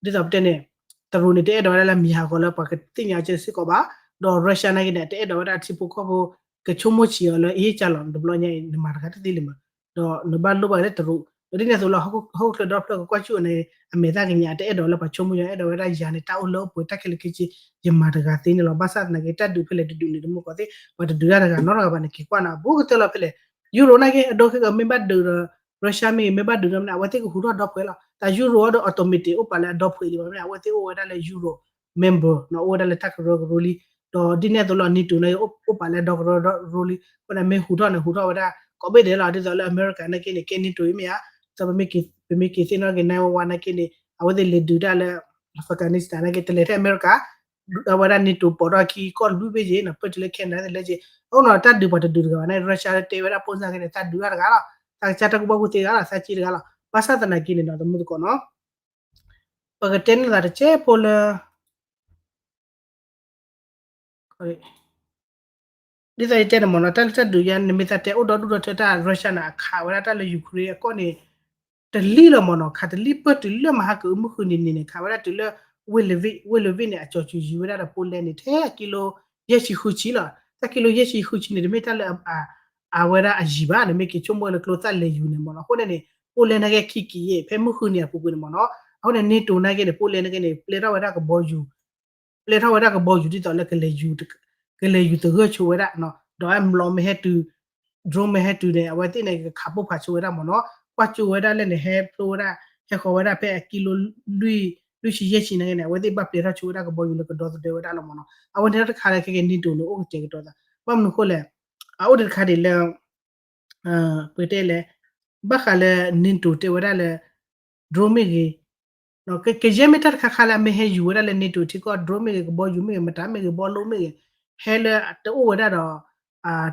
သိးပတဲန့ၣ် တရူးန့ၣ် တအဲၣ်ဒိးဝဲဒၣ်လၢမံၤဟးဂီၤလၢပှၤကသ့ၣ်ညါကဲစ့ၢ်ကီးဘၣ် ဒီး Russia နာ်က့န့ၣ် တအဲၣ်ဒိးဝဲဒၣ်ထံဖိကီၢ်ဖိ ကဆိကမိၣ်ဆံးအီၤလၢအ့ၣ်ကၢ်လီၤ တဘျီညါအံၤ နမၤတဂၤတသ့လၢၤမး ဒီးနဘၣ်လိၣ်ဘၣ်လၢတရူး ဒီးဒ်န့ၣ်အသိးလီၤ ဟီၣ်ခိၣ်ချၢဒီဖျၢၣ်ကကွၢ်စူၣ်အီၤန့ၣ် အမဲာ်သၣ်ကညး တအဲၣ်ဒိးလၢပှၤဆိကမိၣ်ယါ အဲၣ်ဒိးဝဲဒၣ်ယၤန့ၣ် တၢ်အိၣ်လၢအိၣ်ပှဲၤတၢ်ခဲလၢာ်ခဲဆ့ ယမၤတဂၤသ့န့ၣ်လီၤ ဘၣ်ဆၣ်သနာ်က့ တၢ်ဒုးဖဲလဲၣ်တဒုးန့ၣ် တမူတကိးသ့ၣ် ပှၤတဒုးတၢ်တဂၤနီတဂၤဘၣ်န့ၣ် က့ၤကွၢ်နၤ အဘူးကတၢၢ်လီၤဖဲလဲၣ် Europe နာ်က့ အဒိခဲကမ့ၢ်ဘၣ်ဒုးဒီး Russia မ့ၢ်ဂ့ၤ မ့ၢ်ဘၣ်ဒုးဒီးမ့ၢ်န့ၣ် အဝဲသ့ၣ်ကဟူးထီၣ်ဒီဖှဲးလီၤ တၢ် Europe ဒီး automatic အိၣ်ပာ်လၢအဒီဖှဲးလံဘၣ်မ့ၢ်န့ၣ် အဝဲသ့ၣ်အိၣ်ဝဲဒၣ်လၢ Europe member နီၤ အိၣ်ဝဲဒၣ်လၢတၢ်ကရၢကရိလံ ဒီးဒ်န့ၣ်အသိးလီၤ NATO နာ်က့ အိၣ်ပာ်လၢအဒီကရၢကရိလံ အဃိန့ၣ် မ့ၢ်ဟူးထီၣ်န့ၣ် ဟူးထီၣ်ဝဲဒၣ် ကိးဘ့ၣ်ဒဲးလီၤ ဒ်သိးလၢအမဲရကၤနာ်က့န့ၣ် ကဲ NATO အံၤမ့ၢ်ဧါ ဒ်သိးပမ့ၢ်က့ၤသ့ၣ်နီၣ်က့ၤ nine one one နာ်က့န့ၣ် အဝဲသ့ၣ်လဲၤဒုးတၢ်လၢ Afghanistan နာ်က့ တလဲၤထဲအမဲရကၤ အဝဲဒၣ် NATO ပိာ်ထီၣ်ခံကီၢ်တဘျုးဘ့ၣ်က့ၤနီၤ ပၢၢ်တုၤလၢ Canada သ့ၣ်လဲၤက့ၤ အဃိန့ၣ် တၢ်ဒုးပှၤတဒုးတဂၤဘၣ်န့ၣ် Russia တဲဝဲဒၣ်ပိစၢ်က့န့ၣ် သးဒုးတၢ်တဂၤလီၤ သးကစၢ်တၢ်ကူၣ်ဘၣ်ကူၣ်သ့တဂၤလီၤ သးက့တဂၤလီၤ ဘၣ်ဆၣ်သနာ်က့န့ၣ်ဒီး တမူတကိးနီၤ ပကတဲန့ၢ်သးတစဲးဖိလၢ ဒ်သိးယတဲန့ၣ်မ့ၢ်နီၤ တၢ်လၢတၢ်ဒုးယါ နမ့ၢ်သးတဲအိၣ်ဒီဒူၣ်ဒီထၢ တၢ် Russia န့ၣ် အခးဝဲဒၣ်တၢ်လၢ Ukraine အကီၢ်န့ၣ် တလံလီၤမ့ၢ်နီၤ ခးတလံပၢၢ်တုၤလၢမဟါကအုမုၢ်ဃုနံၤန့ၣ်န့ၣ် ခးဝဲဒၣ်တုၤလၢ ဝ့ၢ်လဝ့ၢ် ဝ့ၢ်လဝ့ၢ်န့ၣ် အကၠီၤစူၤယံၤဝဲဒၣ်ဒီး Poland န့ၣ် ထဲအကံလိ ယဲၢ်ဆံဃုဆံလီၤ တၢ်ကံလိ ယဲၢ်ဆံဃုဆံန့ၣ် တမ့ၢ်တၢ်လၢ အဝဲဒၣ်အယံၤဘၣ် နမ့ၢ်က့ၤဆိကမိၣ်လၢကျိသၣ်လဲၤယူၤန့ၣ်မ့ၢ်နီၤ အဃိန့ၣ်န့ၣ် Poland နာ်က့ ခံက့ၤယဲၢ် ဖဲမုၢ်ဃုနံၤအပူၤကွံာ်န့ၣ်မ့ၢ်နီၤ အဃိန့ၣ် NATO နာ်က့န့ၣ် Poland နာ်က့န့ၣ် ပျဲထီၣ်ဝဲဒၣ်ကဘီယူၤ ပျဲထီၣ်ဝဲဒၣ်ကဘီယူၤဒ်သိးလၢ ကလဲၤယူၤသဂၢၢ်ဆိဝဲဒၣ် ဒီးအဲၣ်မျိာ်မ့ၢ်ဟဲတုၤ drone မ့ၢ်ဟဲတုၤန့ၣ် အဝဲသ့ၣ်န့ၣ် ကခးပိၢ်ဖးဆိဝဲဒၣ်မ့ၢ်နီၤ ကွၢ်ကၠိဝဲဒၣ်လၢန့ၣ် ဟဲဖျိဝဲဒၣ် ဟဲဃီၤဝဲဒၣ်ဖဲအကံလိ လွံၢ်ဆံယဲၢ်ဆံနာ်က့န့ၣ် အဝဲသ့ၣ်ဘၣ်ပျဲထီၣ်ဆိဝဲဒၣ်ကဘီယူၤလၢကဒီသဒၢဝဲဒၣ်လီၤမ့ၢ်နီၤ အဝဲန့ၣ်တခါလၢခဲက့ၤ NATO န့ၣ် အိၣ်ကတဲာ်ကတီၤသး ဘၣ်မနုၤဃိလဲၣ် အအိၣ်တခါဒ်လၢ ပကတဲလဲၣ် ဘၣ်ဃးလၢ NATO တဲဝဲဒၣ်လၢ drone မ့ၢ်ဂ့ၤ ကယဲၢ်မ့ၢ်တၢ်တခါခါလၢအမ့ၢ်ဟဲယူၤဝဲဒၣ်လၢ NATO ထံကီၢ် drone မ့ၢ်ဂ့ၤ ကဘီယူၤမ့ၢ်ဂ့ၤ မတၤမ့ၢ်ဂ့ၤ ဘီလိမ့ၢ်ဂ့ၤ ဟဲလၢတအိၣ်ဝဲဒၣ်ဒီး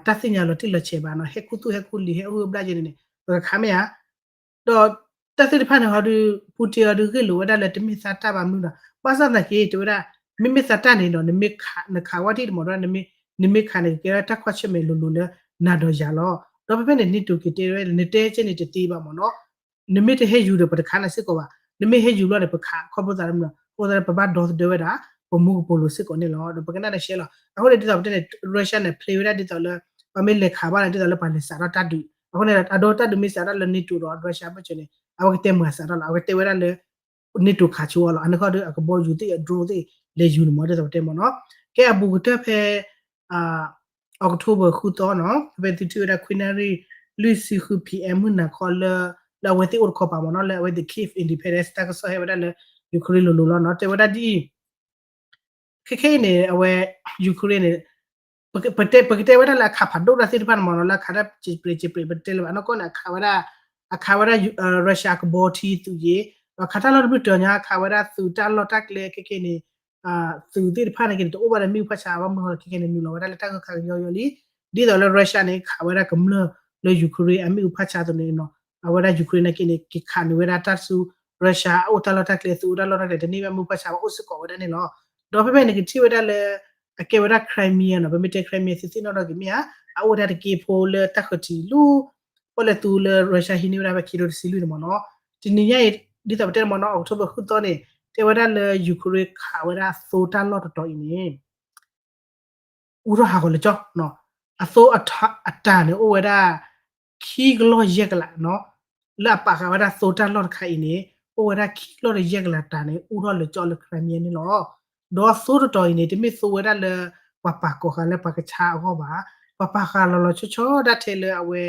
တၢ်သ့ၣ်ညါလီၤတံၢ်လီၤဆဲးဘၣ်နီၤ ဟဲခူသူၣ်ဟဲခူလံၤ ဟဲအိၣ်ဂၢၢ်ဘျၣ်က့န့ၣ်န့ၣ် ပကခးမ့ၢ်ဧါ ဒီးတၢ်သ့ၣ်တဖၣ်န့ၣ်ဟီဒု Putin အီၤဒုဂ့ၢ်လိာ်ဝဲဒၣ်လၢတမ့ၢ်သးတၢ်ဘၣ်မနုၤဒီး ဘၣ်ဆၣ်သနာ်က့ တဲဝဲဒၣ် မ့မ့ၢ်သးတၢ်န့ၣ်ဒီး နမ့ၢ်ခးဝဲဒၣ်ဒ်မ့ၢ်ဒီး နမ့ၢ်ခးန့ၣ် ကကဲဝဲဒၣ်တၢ်ကွၢ်ဆၢၣ်မဲာ်လိၤလိၤလၢနၤဒီးယၤလီၤ. ဒီးဖဲဖဲန့ၣ် NATO က့ၤတဲဝဲ နတဲကဲန့ၣ်တသ့ဘၣ်မ့ၢ်နီၤ နမ့ၢ်တဟဲယူၤဒီးပတခးနၤစ့ၢ်ကီးဘၣ်. နမ့ၢ်ဟဲယူၤလီၤန့ၣ် ပခးခီဖျိသးလၢမနုၤ အဃိသတးလၢပဘၣ်ဒီသဒၢဝဲဒၣ် ပမူကပိာ်လိၤစ့ၢ်ကီးန့ၣ်လီၤ. ဒီးပကနၣ်တၢ်ရှဲလီၤ. အဃိန့ၣ်ဒ်သိးပတဲန့ၣ် Russia န့ၣ် play ဝဲဒၣ်ဒ်သိးလၢ ပှၤမ့ၢ်လဲၤခးဘၣ်န့ၣ် ဒ်သိးလၢပှၤလဲၤစးထီၣ်တၢ်ဒုး အဃိန့ၣ် အဒိတၢ်ဒုးမ့ၢ်စးထီၣ်လၢ NATO ဒီး Russia ဘၣ်စၢၤန့ၣ် အဝဲကတဲမၤစးထီၣ်လီၤ အဝဲတဲဝဲဒၣ်လၢ NATO ခးဆိအီၤလီၤ အန့ၣ်ခီဒီး အကဘီယူၤသ့ၣ် အ drone သ့ၣ် လဲၤယူၤန့ၣ်မ့ၢ် ဒ်သိးပတဲမ့ၢ်နီၤ ကဲအဘူးကတၢၢ်ဖဲ October ဃုသီနီၤ ဖဲသုထံၣ်ဝဲဒၣ် ခွံနၣ်ရံၣ် လွံၢ်ဆံဃု PM မုၢ်နၤခီလၢ လၢအဝဲသ့ၣ်အိၣ်တခီပၤမ့ၢ်နီၤ လၢအဝဲသ့ၣ် Kyiv Independence တၢ်ကစီၣ်ဟဲဝဲဒၣ်လၢ Ukraine လိၤလိၤလီၤနီၤ တဲဝဲဒၣ်ဒ်အံၤ ခဲခဲအံၤန့ၣ် အဝဲ Ukraine န့ၣ် ပကတဲဝဲဒၣ်လၢအခးဖးဒိၣ်တၢ်သ့ၣ်တဖၣ်န့ၣ်မ့ၢ်နီၤ လၢအခးတၢ်စံးပရ့းစံးပရ့း ပတဲလၢၤဘၣ် အနီၢ်ကီၢ်န့ၣ် အခးဝဲဒၣ် အခးဝဲဒၣ် Russia ကဘီထံသုးယ့ၤ ဒီးခးတၢ်လီၢ်တဘျုးတၢၤညါ အခးဝဲဒၣ်သုးတၢ်လီၢ်တၢ်ကျဲခဲခဲန့ၣ် သုးသ့ၣ်တဖၣ်န့ၣ်က့န့ၣ် တအိၣ်ဘၣ်ဒီးမ့ၣ်အူဖးဆါဘၣ်မုၢ်ဟီ ခဲခဲန့ၣ် နုာ်လီၤဝဲဒၣ်လၢတၢ်ဂိၢ်ခးကညီယီလံ ဒ်သိးလၢ Russia န့ၣ် ခးဝဲဒၣ်ကမျၢၢ်လၢ Ukraine အမ့ၣ်အူဖးဆါအသိးန့ၣ်နီၤ အဝဲဒၣ် Ukraine နာ်က့န့ၣ် က့ၤခးနုာ်ဝဲဒၣ်တၢ်ဆူ Russia အအိၣ်တၢ်လီၢ်တၢ်ကျဲ သုးအိၣ်တၢ်လီၢ်တၢ်ကျဲ တန့ၢ်ဘၣ်မ့ၣ်အူဖးဆါဘၣ် အိၣ်စ့ၢ်ကီးဝဲဒၣ်န့ၣ်လီၤ. ဒီးဖဲဖဲန့ၣ်ကထံၣ်ဝဲဒၣ်လၢ အကဲဝဲဒၣ် Crimea နီၤ ပမ့ၢ်တဲ Crimea သုသ့ၣ်နီၣ်ထီၣ်က့ၤမ့ၢ်ဧါ အအိၣ်ဝဲဒၣ်တက့ဖိလၢတၢ်ဃၢၤထံးလူ ပီၣ်လဲၣ်သူလၢ Russia ဟံးန့ၢ်ဝဲဒၣ်ဖဲခံကထိတဆံလွံၢ်န့ၣ်မ့ၢ်နီၤ တနံၤညါအံၤ ဒ်သိးပတဲန့ၣ်မ့ၢ်နီၤ October ဃုသီန့ၣ် တဲဝဲဒၣ်လၢ Ukraine ခးဝဲဒၣ်သိတၢ်လီၢ်တတီၤအံၤန့ၣ် အူထီၣ်ဟးဂီၤလၢကၠီ အသိအတၢ်န့ၣ် အိၣ်ဝဲဒၣ် ခံကလီၢ်ယဲၢ်ကလးနီၤ လၢအပာ်ဃာ်ဝဲဒၣ်သိတၢ်လီၢ်တခါအံၤန့ၣ် အိၣ်ဝဲဒၣ်ခံကလီၢ်တယဲၢ်ကလးတၢ်န့ၣ် အူထီၣ်လၢကၠီလၢ Crimea န့ၣ်လီၤ. ဒီးသိတတီၤအံၤန့ၣ် တမ့ၢ်သိဝဲဒၣ်လၢ ပှၤပာ်ကိးဃာ်လၢပှၤကဆါအဂီၢ်ဘၣ်, ပှၤပာ်ဃာ်လီၤလီၤဆီဆီဒၣ်ထဲလၢအဝဲ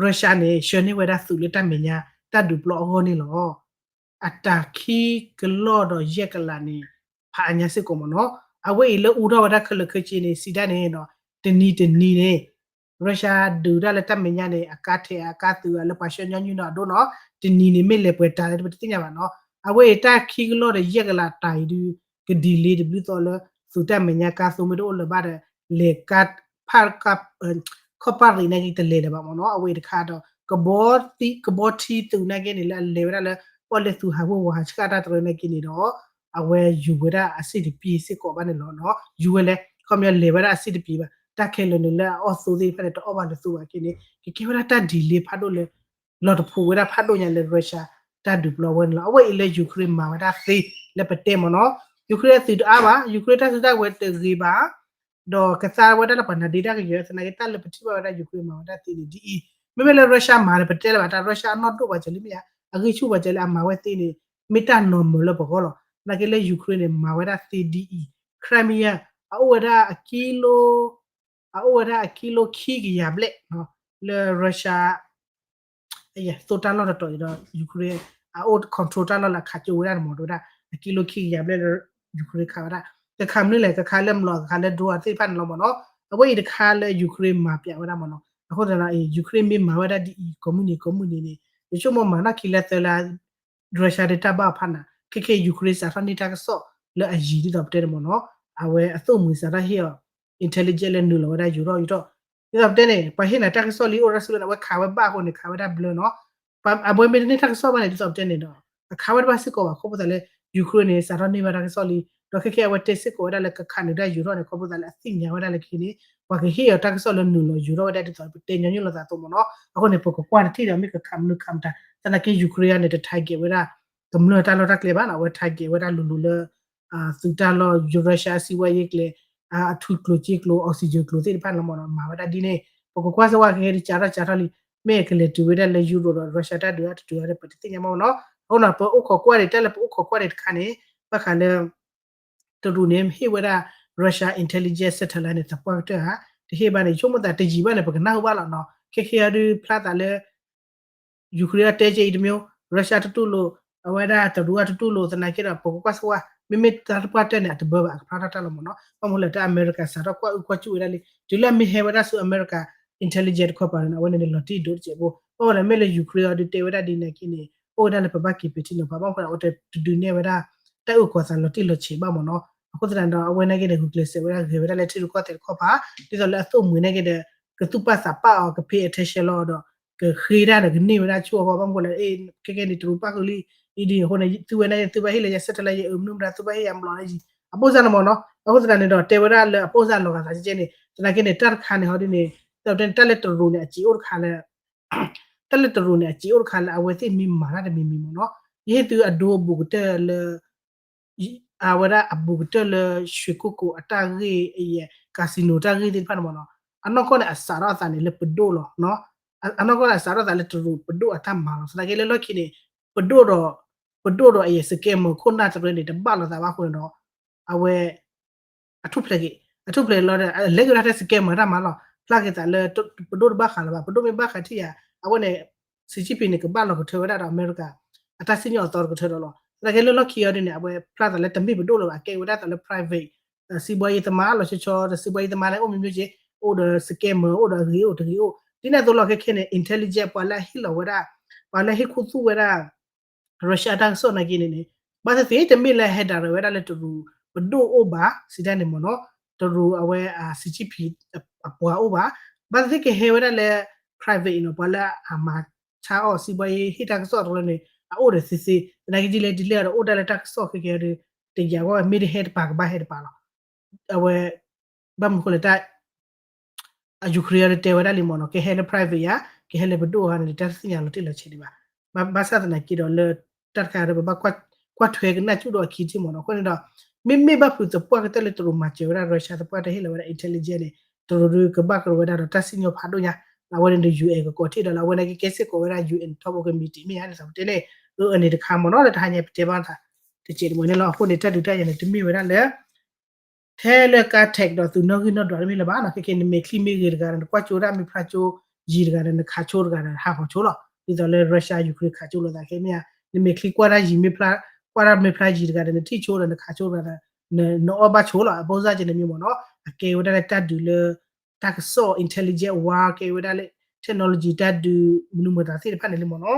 Russia န့ၣ် ဆှၢန့ၢ်ဝဲဒၣ်သုးလၢတၢ်မဲာ်ညါ တၢ်ဒုးပျီအဂီၢ်န့ၣ်လီၤ. အတၢ်ခံကလီၢ်ဒီးယဲၢ်ကလးန့ၣ် ဖးအါညါစ့ၢ်ကီးမ့ၢ်နီၤ. အဝဲအံၤလၢအူထီၣ်ဝဲဒၣ်ခဲလၢာ်ခဲဆ့န့ၣ် စံးဒၣ်န့ၣ်ဒီး တနံၤတနံၤန့ၣ် Russia ဒုးတၢ်လၢတၢ်မဲာ်ညါန့ၣ် အကါထဲးအကါသုး လၢပှၤဆှၢညီနုၢ်နီၢ်အဒိနီၤ တနံၤန့ၣ်မ့ၢ်လဲၤပှဲၤတၢ်လၢပတသ့ၣ်ညါဘၣ်နီၤ. အဝဲအံၤတၢ်ခံကလီၢ်ဒီးယဲၢ်ကလးတၢ်အံၤဒုး ကဒ်လဲၣ်တဘျုးသီလၢ သုးတၢ်မဲာ်ညါကါသိမ့ၢ်တအိၣ်လၢၤဘၣ်ဒီး လဲၤကါ ဖး ခီၣ်ပၢ်ရံးနာ်က့တလဲၤလၢၤဘၣ်မ့ၢ်နီၤ. အဝဲအံၤတခါဒီး ကဘီထံသုးနာ်က့န့ၣ် လၢအလဲၤဝဲဒၣ်လၢ ပီၣ်လဲၣ်သူဟးဝ့ၤဝီၤဟးဆှၣ်တၢ်တရၢနာ်က့န့ၣ်ဒီး အဝဲယူၤဝဲဒၣ်အဆ့ၣ်တပျ့ၤစ့ၢ်ကီးဘၣ်န့ၣ်လီၤနီၤ. ယူၤဝဲလဲၣ် ခီပညီလဲၤဝဲဒၣ်အဆ့ၣ်တပျ့ၤဘၣ် တၢ်ခဲလၢာ်န့ၣ်လၢအအီၣ်သိသ့ၣ်တဖၣ်န့ၣ် တအီၣ်ဘၣ်လၢၤသိဘၣ်က့န့ၣ် ကကဲဝဲဒၣ်တၢ်ဒ်လဲၣ်ဖးဒိၣ်လၢ လီၤတဖိးဝဲဒၣ်ဖးဒိၣ်ညါလၢ Russia တၢ်ဒုးပျီဝဲန့ၣ်လီၤ. အဝဲအံၤလၢ Ukraine မၤဝဲဒၣ်သ့လၢပတဲမ့ၢ်နီၤ. Ukraine အသုးတအါဘၣ်, Ukraine တၢ်စုတၢ်ဝဲၤတဂ့ၤဘၣ် ဒီးကသါဝဲဒၣ်လၢပှၤနါဒ့တၢ်ကယၢၤ သနာ်က့တၢ်လၢပထံၣ်ဘၣ်ဝဲဒၣ် Ukraine မၤဝဲဒၣ်သ့န့ၣ်ဒ်အံၤ, မ့မ့ၢ်လၢ Russia မၤဒီးပတဲလၢၤဘၣ် တၢ် Russia အနီၢ်ဒိၣ်ပှၤစၢၤလံမ့ၢ်ဧါ, အဂံၢ်ဆူၣ်ပှၤစၢၤလံ အမၤဝဲသ့န့ၣ် မ့ၢ်တၢ် normal လၢပဂီၢ်လီၤ. သနာ်က့လၢ Ukraine န့ၣ် မၤဝဲဒၣ်သ့ဒ်အံၤ, Crimea အအိၣ်ဝဲဒၣ်အကံလိ အအိၣ်ဝဲဒၣ်အကံလိခံကယၤဘျဲၣ် လၢ Russia သိတၢ်လီၢ်တတီၤအံၤဒီး Ukraine အအိၣ် control တၢ်လီၢ်လၢအခးကၠိဝဲဒၣ်န့ၣ်မ့ၢ် တဲဝဲဒၣ် အကံလိခံကယၤဘျဲၣ်လၢ Ukraine ခးဝဲဒၣ်, ကခးမနုၤလဲၣ် ကခးလၢမျိာ် ကခးလၢ drone သ့ၣ်တဖၣ်န့ၣ်လီၤမ့ၢ်နီၤ. အဝဲအံၤတခါလၢ Ukraine မၤပၠးဝဲဒၣ်မ့ၢ်နီၤ. အဃိသတးဒီး Ukraine မ့ၢ်မၤဝဲဒၣ်ဒ်အံၤ ကိးမုၢ်နံၤကိးမုၢ်နံၤန့ၣ် ယဆိကမိၣ်မၤနီၢ်ခံလါသၢလါ Russia ဒၣ်တၢ်ဘၣ်ဖးနၤ ခဲခဲ Ukraine စးထီၣ်န့ၢ်တၢ်ကစီၣ်လၢအယံၤဒ်သိးပတဲန့ၣ်မ့ၢ်နီၤ. အဝဲအသိၣ်မှံၤစးထီၣ်ဟ့ၣ်အီၤ intelligence လၢနုာ်လီၤဝဲဒၣ်ယူၤထီၣ်ယူၤထီၣ် ဒ်သိးပတဲန့ၣ် ပှၤဟ့ၣ်နၤတၢ်ကစီၣ်လံအိၣ်ရၢ်ဆူလၢန့ၣ် အဝဲခးဝဲဘၣ်အဃိန့ၣ် ခးဝဲဒၣ်ဘျၢနီၤ. အဝဲမ့ၢ်တန့ၢ်တၢ်ကစီၣ်ဘၣ်န့ၣ် ဒ်သိးပတဲန့ၣ်ဒီး အခးဝဲတဘၣ်စ့ၢ်ကီးဘၣ် ခီဖျိသးလၢ Ukraine န့ၣ် စးထီၣ်န့ၢ်ဘၣ်တၢ်ကစီၣ်လံ ဒီးခဲခဲအဝဲတဲစ့ၢ်ကီးဝဲဒၣ်လၢကခးနုာ်တၢ်ယူၤထီၣ်န့ၣ် ခီဖျိသးလၢအသ့ၣ်ညါဝဲဒၣ်လၢခံန့ၣ် ပှၤကဟ့ၣ်အီၤတၢ်ကစီၣ်လၢနုာ်လီၤယူၤထီၣ်ဝဲဒၣ်ဒ်သိးပတဲညီနုၢ်လိာ်သးအသိးမ့ၢ်နီၤ. အဃိန့ၣ် ပကကွၢ်တထံၣ်ဒီးမ့ၢ်ကခးမနုၤခးမတၤ သနာ်က့ Ukraine န့ၣ် တ target ဝဲဒၣ် ကမျၢၢ်တၢ်လီၢ်တၢ်ကျဲဘၣ်နီၤ အဝဲ target ဝဲဒၣ်လိၤလိၤလၢ သုးတၢ်လီၢ် Russia အစံးဝဲယ့ၢ်ကျဲ အထူကျိၤစ့ကျိၤ oxygen ကျိၤသ့ၣ်တဖၣ်န့ၣ်လီၤမ့ၢ်နီၤ မၤဝဲဒၣ်ဒ်န့ၣ် ပကကွၢ်စ့ၢ်ဝဲကဟဲတကးထီၣ်ကးထီၣ်လံ မ့ၢ်ကလဲၤတုၤဝဲဒၣ်လၢ Europe ဒီး Russia တၢ်ဒုးတတုၤအီၤဒီး ပတသ့ၣ်ညါမ့ၢ်နီၤ. အဃိန့ၣ် ပအိၣ်ခိးကွၢ်ဒံး တၢ်လၢပအိၣ်ခိးကွၢ်ဒံးတခါန့ၣ် ဘၣ်ဃးလၢ တရူးန့ၣ် ဟ့ၣ်ဝဲဒၣ် Russia intelligence satellite န့ၣ် သပှၢ်ကတၢၢ်ဧါ, တဟ့ၣ်ဘၣ်န့ၣ် ဆိကမိၣ်သးတယံာ်ဘၣ်န့ၣ် ပကနၢ်ဟူဘၣ်လီၤနီၤ. ခဲခဲအံၤဒုးဖျါသးလၢ Ukraine အတဲကဲအံၤတမျိုး, Russia တတူၢ်လိာ်, အဝဲဒၣ်တရူးအတတူၢ်လိာ် သနာ်က့ဒီး ပကကွၢ်စ့ၢ်ဝဲ မ့မ့ၢ်တၢ်တပှၢ်တၢၢ်န့ၣ် အတဘၢဘၣ် အကဖျါထီၣ်တၢ်လီၤမ့ၢ်နီၤ. ဘၣ်မနုၤလဲၣ် တၢ်အမဲရကၤစးထီၣ်ကွၢ်အုၣ်ကွၢ်ကၠူၣ်ဝဲဒၣ်လံ, တုၤလၢအမ့ၢ်ဟဲဝဲဒၣ်ဆူအမဲရကၤ intelligence တခီပၤန့ၣ် အဝဲန့ၣ်န့ၣ် လီၤတံၢ်ဒိၣ်တစဲးဖိ, ဘၣ်ဝဲဒၣ်မ့ၢ်လၢ Ukraine အီၤဒုးတဲဝဲဒၣ်ဒ်န့ၣ်က့န့ၣ် အိၣ်ဝဲဒၣ်လၢပဘၣ်က့ၤပထံနီၤဖး ဘၣ်မနုၤလဲၣ် အဝဲတဒုးနဲၣ်ဝဲဒၣ် တၢ်အုၣ်ကီၤသးလီၤတံၢ်လီၤဆဲးဘၣ်မ့ၢ်နီၤ. အဃိသတးဒီး အဝဲန့ၣ်က့န့ၣ် ဂုာ်ကျဲးစၢးဝဲဒၣ်ဂဲၤဝဲဒၣ်လၢထံရူၢ်ကီၢ်သဲးတခီပၤ, ဒ်သိးလၢအသိၣ်မှံၤန့ၣ်က့ဒီး ကသူၣ်ပာ်သးပာ်အီၤ က pay attention လီၤဒီး ကဃ့တၢ်ဒီးကန့ၢ်ဝဲဒၣ်ဆူအဂီၢ် ဘၣ်မနုၤလဲၣ် ခဲကဲန့ၣ် တရူးပၣ်ဃုာ်လံ, အံၤဒ်အဃိန့ၣ် သုဝဲန့ၣ် သုဘၣ်ဟ့ၣ်လၢယၤ satellite ယၤအၢ မနုၤမတၤ သုဘၣ်ဟ့ၣ်ယၤမျိာ်လၢယံၤ အပိၢ်စၢ်န့ၣ်မ့ၢ်နီၤ. အဃိသတးန့ၣ်ဒီး တဲဝဲဒၣ်လၢအပိၢ်စၢ်လီၤဂာ်သးကဲကဲန့ၣ် သနာ်က့န့ၣ် တၢ်တခါန့ၣ်ဟီဒ်န့ၣ် တၢ်တဲန့ၣ် တၢ်လၢတရူးန့ၣ် အစ့အိၣ်တခါလၢ တၢ်လၢတရူးန့ၣ် အစ့အိၣ်တခါလၢအဝဲသ့ၣ်မ့ၢ်မၤတၢ်တမံၤမံၤမ့ၢ်နီၤ. ယဟ့ၣ်သုအဒိအဘူးကတၢၢ်လၢ အဝဲဒၣ်အဘူးကတၢၢ်လၢ ရွှေကုက္ကို အတၢ်ဂ့ၢ်အံၤ casino တၢ်ဂ့ၢ်သ့ၣ်တဖၣ်န့ၣ်မ့ၢ်နီၤ. အနီၢ်ကီၢ်န့ၣ် အစးထီၣ်အသးန့ၣ်လၢပဒိၣ်လီၤ. အနီၢ်ကီၢ်န့ၣ် အစးထီၣ်သးလၢတရူးပဒိၣ်အတၢ်မၤလီၤ. သနာ်က့လၢလီၢ်ခံန့ၣ် ပဒိၣ်ဒီး ပဒိၣ်ဒီးအယဲၢ် scammer ခိၣ်နၢ်တရၢန့ၣ် တဘၣ်လိာ်သးဘၣ်အဃိန့ၣ်ဒီး အဝဲ အထူၣ်ဖျဲးက့ၤ အထူၣ်ဖျဲးလီၤဒီး လဲၤက့ၤဝဲဒၣ်ထဲ scammer တၢ်မၤလီၤ. ဖျါက့ၤသးလၢ ပဒိၣ်တဘၣ်ဃးလၢၤဘၣ်. ပဒိၣ်မ့ၢ်ဘၣ်ဃးထံၣ်ယၤ အဝဲန့ၣ် Xi Jinping န့ၣ် ကဘၣ်လီၤကထၢဝဲဒၣ်ဒီးအမဲရကၤ အတၢ်စံၣ်ညီၣ်အသီတကထၢဒီးလီၤ. သနာ်က့လၢလီၢ်ခံအံၤဒ်န့ၣ် အဝဲဖျါသးလၢတမ့ၢ်ပဒိၣ်လၢၤဘၣ်. ကဲဝဲဒၣ်သးလၢ private စီးပွားရေးသမားလီၤဆီဆီ ဒီးစီးပွားရေးသမားလၢအိၣ်မ့ၢ်မ့ၢ်က့ အိၣ်ဒီး scammer အိၣ်ဒီးအဂ့ၤအိၣ်တဂ့ၤအိၣ် ဒ်န့ၣ်အသိးလီၤ. ခဲခဲန့ၣ် intelligence ပှၤလၢအဟ့ၣ်လီၤဝဲဒၣ် ပှၤလၢဟ့ၣ်ခူသူၣ်ဝဲဒၣ် Russia တၢ်ကစီၣ်နာ်က့န့ၣ်န့ၣ် ဘၣ်သ့ၣ်သ့ၣ် တမ့ၢ်လၢဟဲဒၣ်ရၢဝဲဒၣ်လၢတရူးပဒိၣ်အိၣ်ဘၣ် စံးတၢ်န့ၣ်မ့ၢ်နီၤ, တရူးအဝဲ Xi Jinping အပှၤအိၣ်ဘၣ်. ဘၣ်သ့ၣ်သ့ၣ် ကဟဲဝဲဒၣ်လၢ private အံၤနီၤ ပှၤလၢအမၤဆါအီၣ် စီးပွားရေး ဟ့ၣ်တၢ်ကစီၣ်တရူးန့ၣ် အအိၣ်ဒီးသ့သ့ သနာ်က့ဒ်လဲၣ်ဒ်လဲၣ်ဒီး အိၣ်ဒၣ်လၢတၢ်ကစီၣ်ခဲကဲဒီး တယာ်ဝဲ မ့ၢ်တဟဲတပၤကဘၣ်ဟဲတပၤလီၤ. အဝဲ ဘၣ်မနုၤဃိလဲၣ် တၢ် အ Ukraine ဒီးတဲဝဲဒၣ်လံမ့ၢ်နီၤ ကဟဲလၢ private ယါ ကဟဲလၢပဒိၣ်ဂၤန့ၣ် တၢ်တသ့ၣ်ညါလီၤတံၢ်လီၤဆဲးဒံးဘၣ်. ဘၣ်ဆၣ်သနာ်က့ဒီးလၢ တၢ်တခါဒီး ပဘၣ်ကွၢ်ထွဲကနၣ်ကၠူၣ်ဒီးအခံထံၣ်မ့ၢ်နီၤ. အဃိန့ၣ်ဒီး မ့မ့ၢ်ဘၣ်ဖုးသပှၢ်ကတၢၢ်လၢတရူးမၤစၢၤဝဲဒၣ် Russia သပှၢ်တၢၢ်ဟ့ၣ်လီၤဝဲဒၣ် intelligence န့ၣ် တရူးဒီးကဘၣ်ကရၢဝဲဒၣ်ဒီးတၢ်စံၣ်ညီၣ်ဖးဒိၣ်ညါ အဝဲန့ၣ်ဒီး UN ကကိးထီၣ်ဒီးလၢ အဝဲန့ၣ်ကကဲစ့ၢ်ကီးဝဲဒၣ် UN ထီဘိကမံးတံာ်မ့ၢ်ဧါန့ၣ် သးပတဲန့ၣ် အၢအန့ၣ်တခါမ့ၢ်နီၤ လၢတဟါညါပတဲဘၣ်သး တစဲးတမှဲၤန့ၣ်လီၤ. အဃိန့ၣ် တၢ်ဒုးတၢ်ယၤန့ၣ် တမ့ၢ်ဝဲဒၣ်လၢ ထဲလၢကါ tech ဒီးသုးနီၣ်ဂံၢ်နီၣ်ဒွးတမ့ၢ်လၢၤဘၣ်နီၤ. ခဲကဲ နမဲာ်ချံမ့ၢ်ဂ့ၤတဂၤဒီး နကွၢ်ကၠိဒၣ်မ့ၢ်ဖျါကၠိယံၤတဂၤဒီး နခးဆိတဂၤဒီး ဟးဂီၤဆိလီၤ. ဒ်သိးလၢ Russia Ukraine ခးကၠိလိာ်သးခဲမ့ၢ်ဧါ, နမဲာ်ချံကွၢ်တၢ်ယံၤမ့ၢ်ဖျါ, ကွၢ်တၢ်မ့ၢ်ဖျါယံၤတဂၤဒီး နထံၣ်ဆိဒီး နခးဆိတဂၤဒီး နအီၣ်ဘၣ်ဆိလီၤ. အဘိစၢ်ကဲန့ၣ်မ့ၢ်မ့ၢ်နီၤ အကဲဝဲဒၣ်လၢတၢ်ဒုးလၢ တၢ်ကစီၣ် intelligence war ကဲဝဲဒၣ်လၢ technology တၢ်ဒုး မနုၤမတၤသ့ၣ်တဖၣ်န့ၣ်လံမ့ၢ်နီၤ.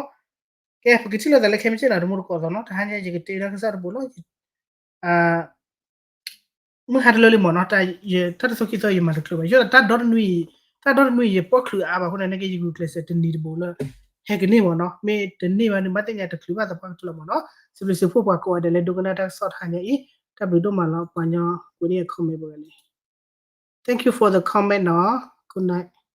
ကဲ ပကထံၣ်လိာ်သးလၢခဲမုၢ်ဆ့ၣ်နီၤ တမူတကိးသီနီၤ. တဟါညါယကတဲတၢ်ကစီၣ်တဘိလီၤ. မုၢ်ဟါတလၢလံမ့ၢ်နီၤ, တၢ်တသိၣ်ခံသီယမၤတချုးဘၣ်. ယဲဒီးတၢ်ဒီတနွံအံၤ, တၢ်ဒီတနွံအံၤ ယပီၣ်ချုးအါဘၣ်အဃိန့ၣ် နက့ယဂုာ်ကျဲးစၢးတနံၤတဘိလၢ ဟဲကန့ၢ်မ့ၢ်နီၤ. မ့ၢ်တန့ၢ်ဘၣ်န့ၣ် ဘၣ်သ့ၣ်ညါတချုးဘၣ်သပှၢ်ကတၢၢ်လီၤမ့ၢ်နီၤ. စံးဘျုးစံးဖှိၣ်ပှၤကိးဂၤဒဲးလၢဒိကနၣ်တၢ်ကစီၣ်တဟါညါအံၤ, တၢ်ဘျုးဒိၣ်မးလီၤ ပှၤညီကိးန့ၢ်အ comment ဘၣ်ဂၤန့ၣ်. Thank you for the comment နီၤ. Good night.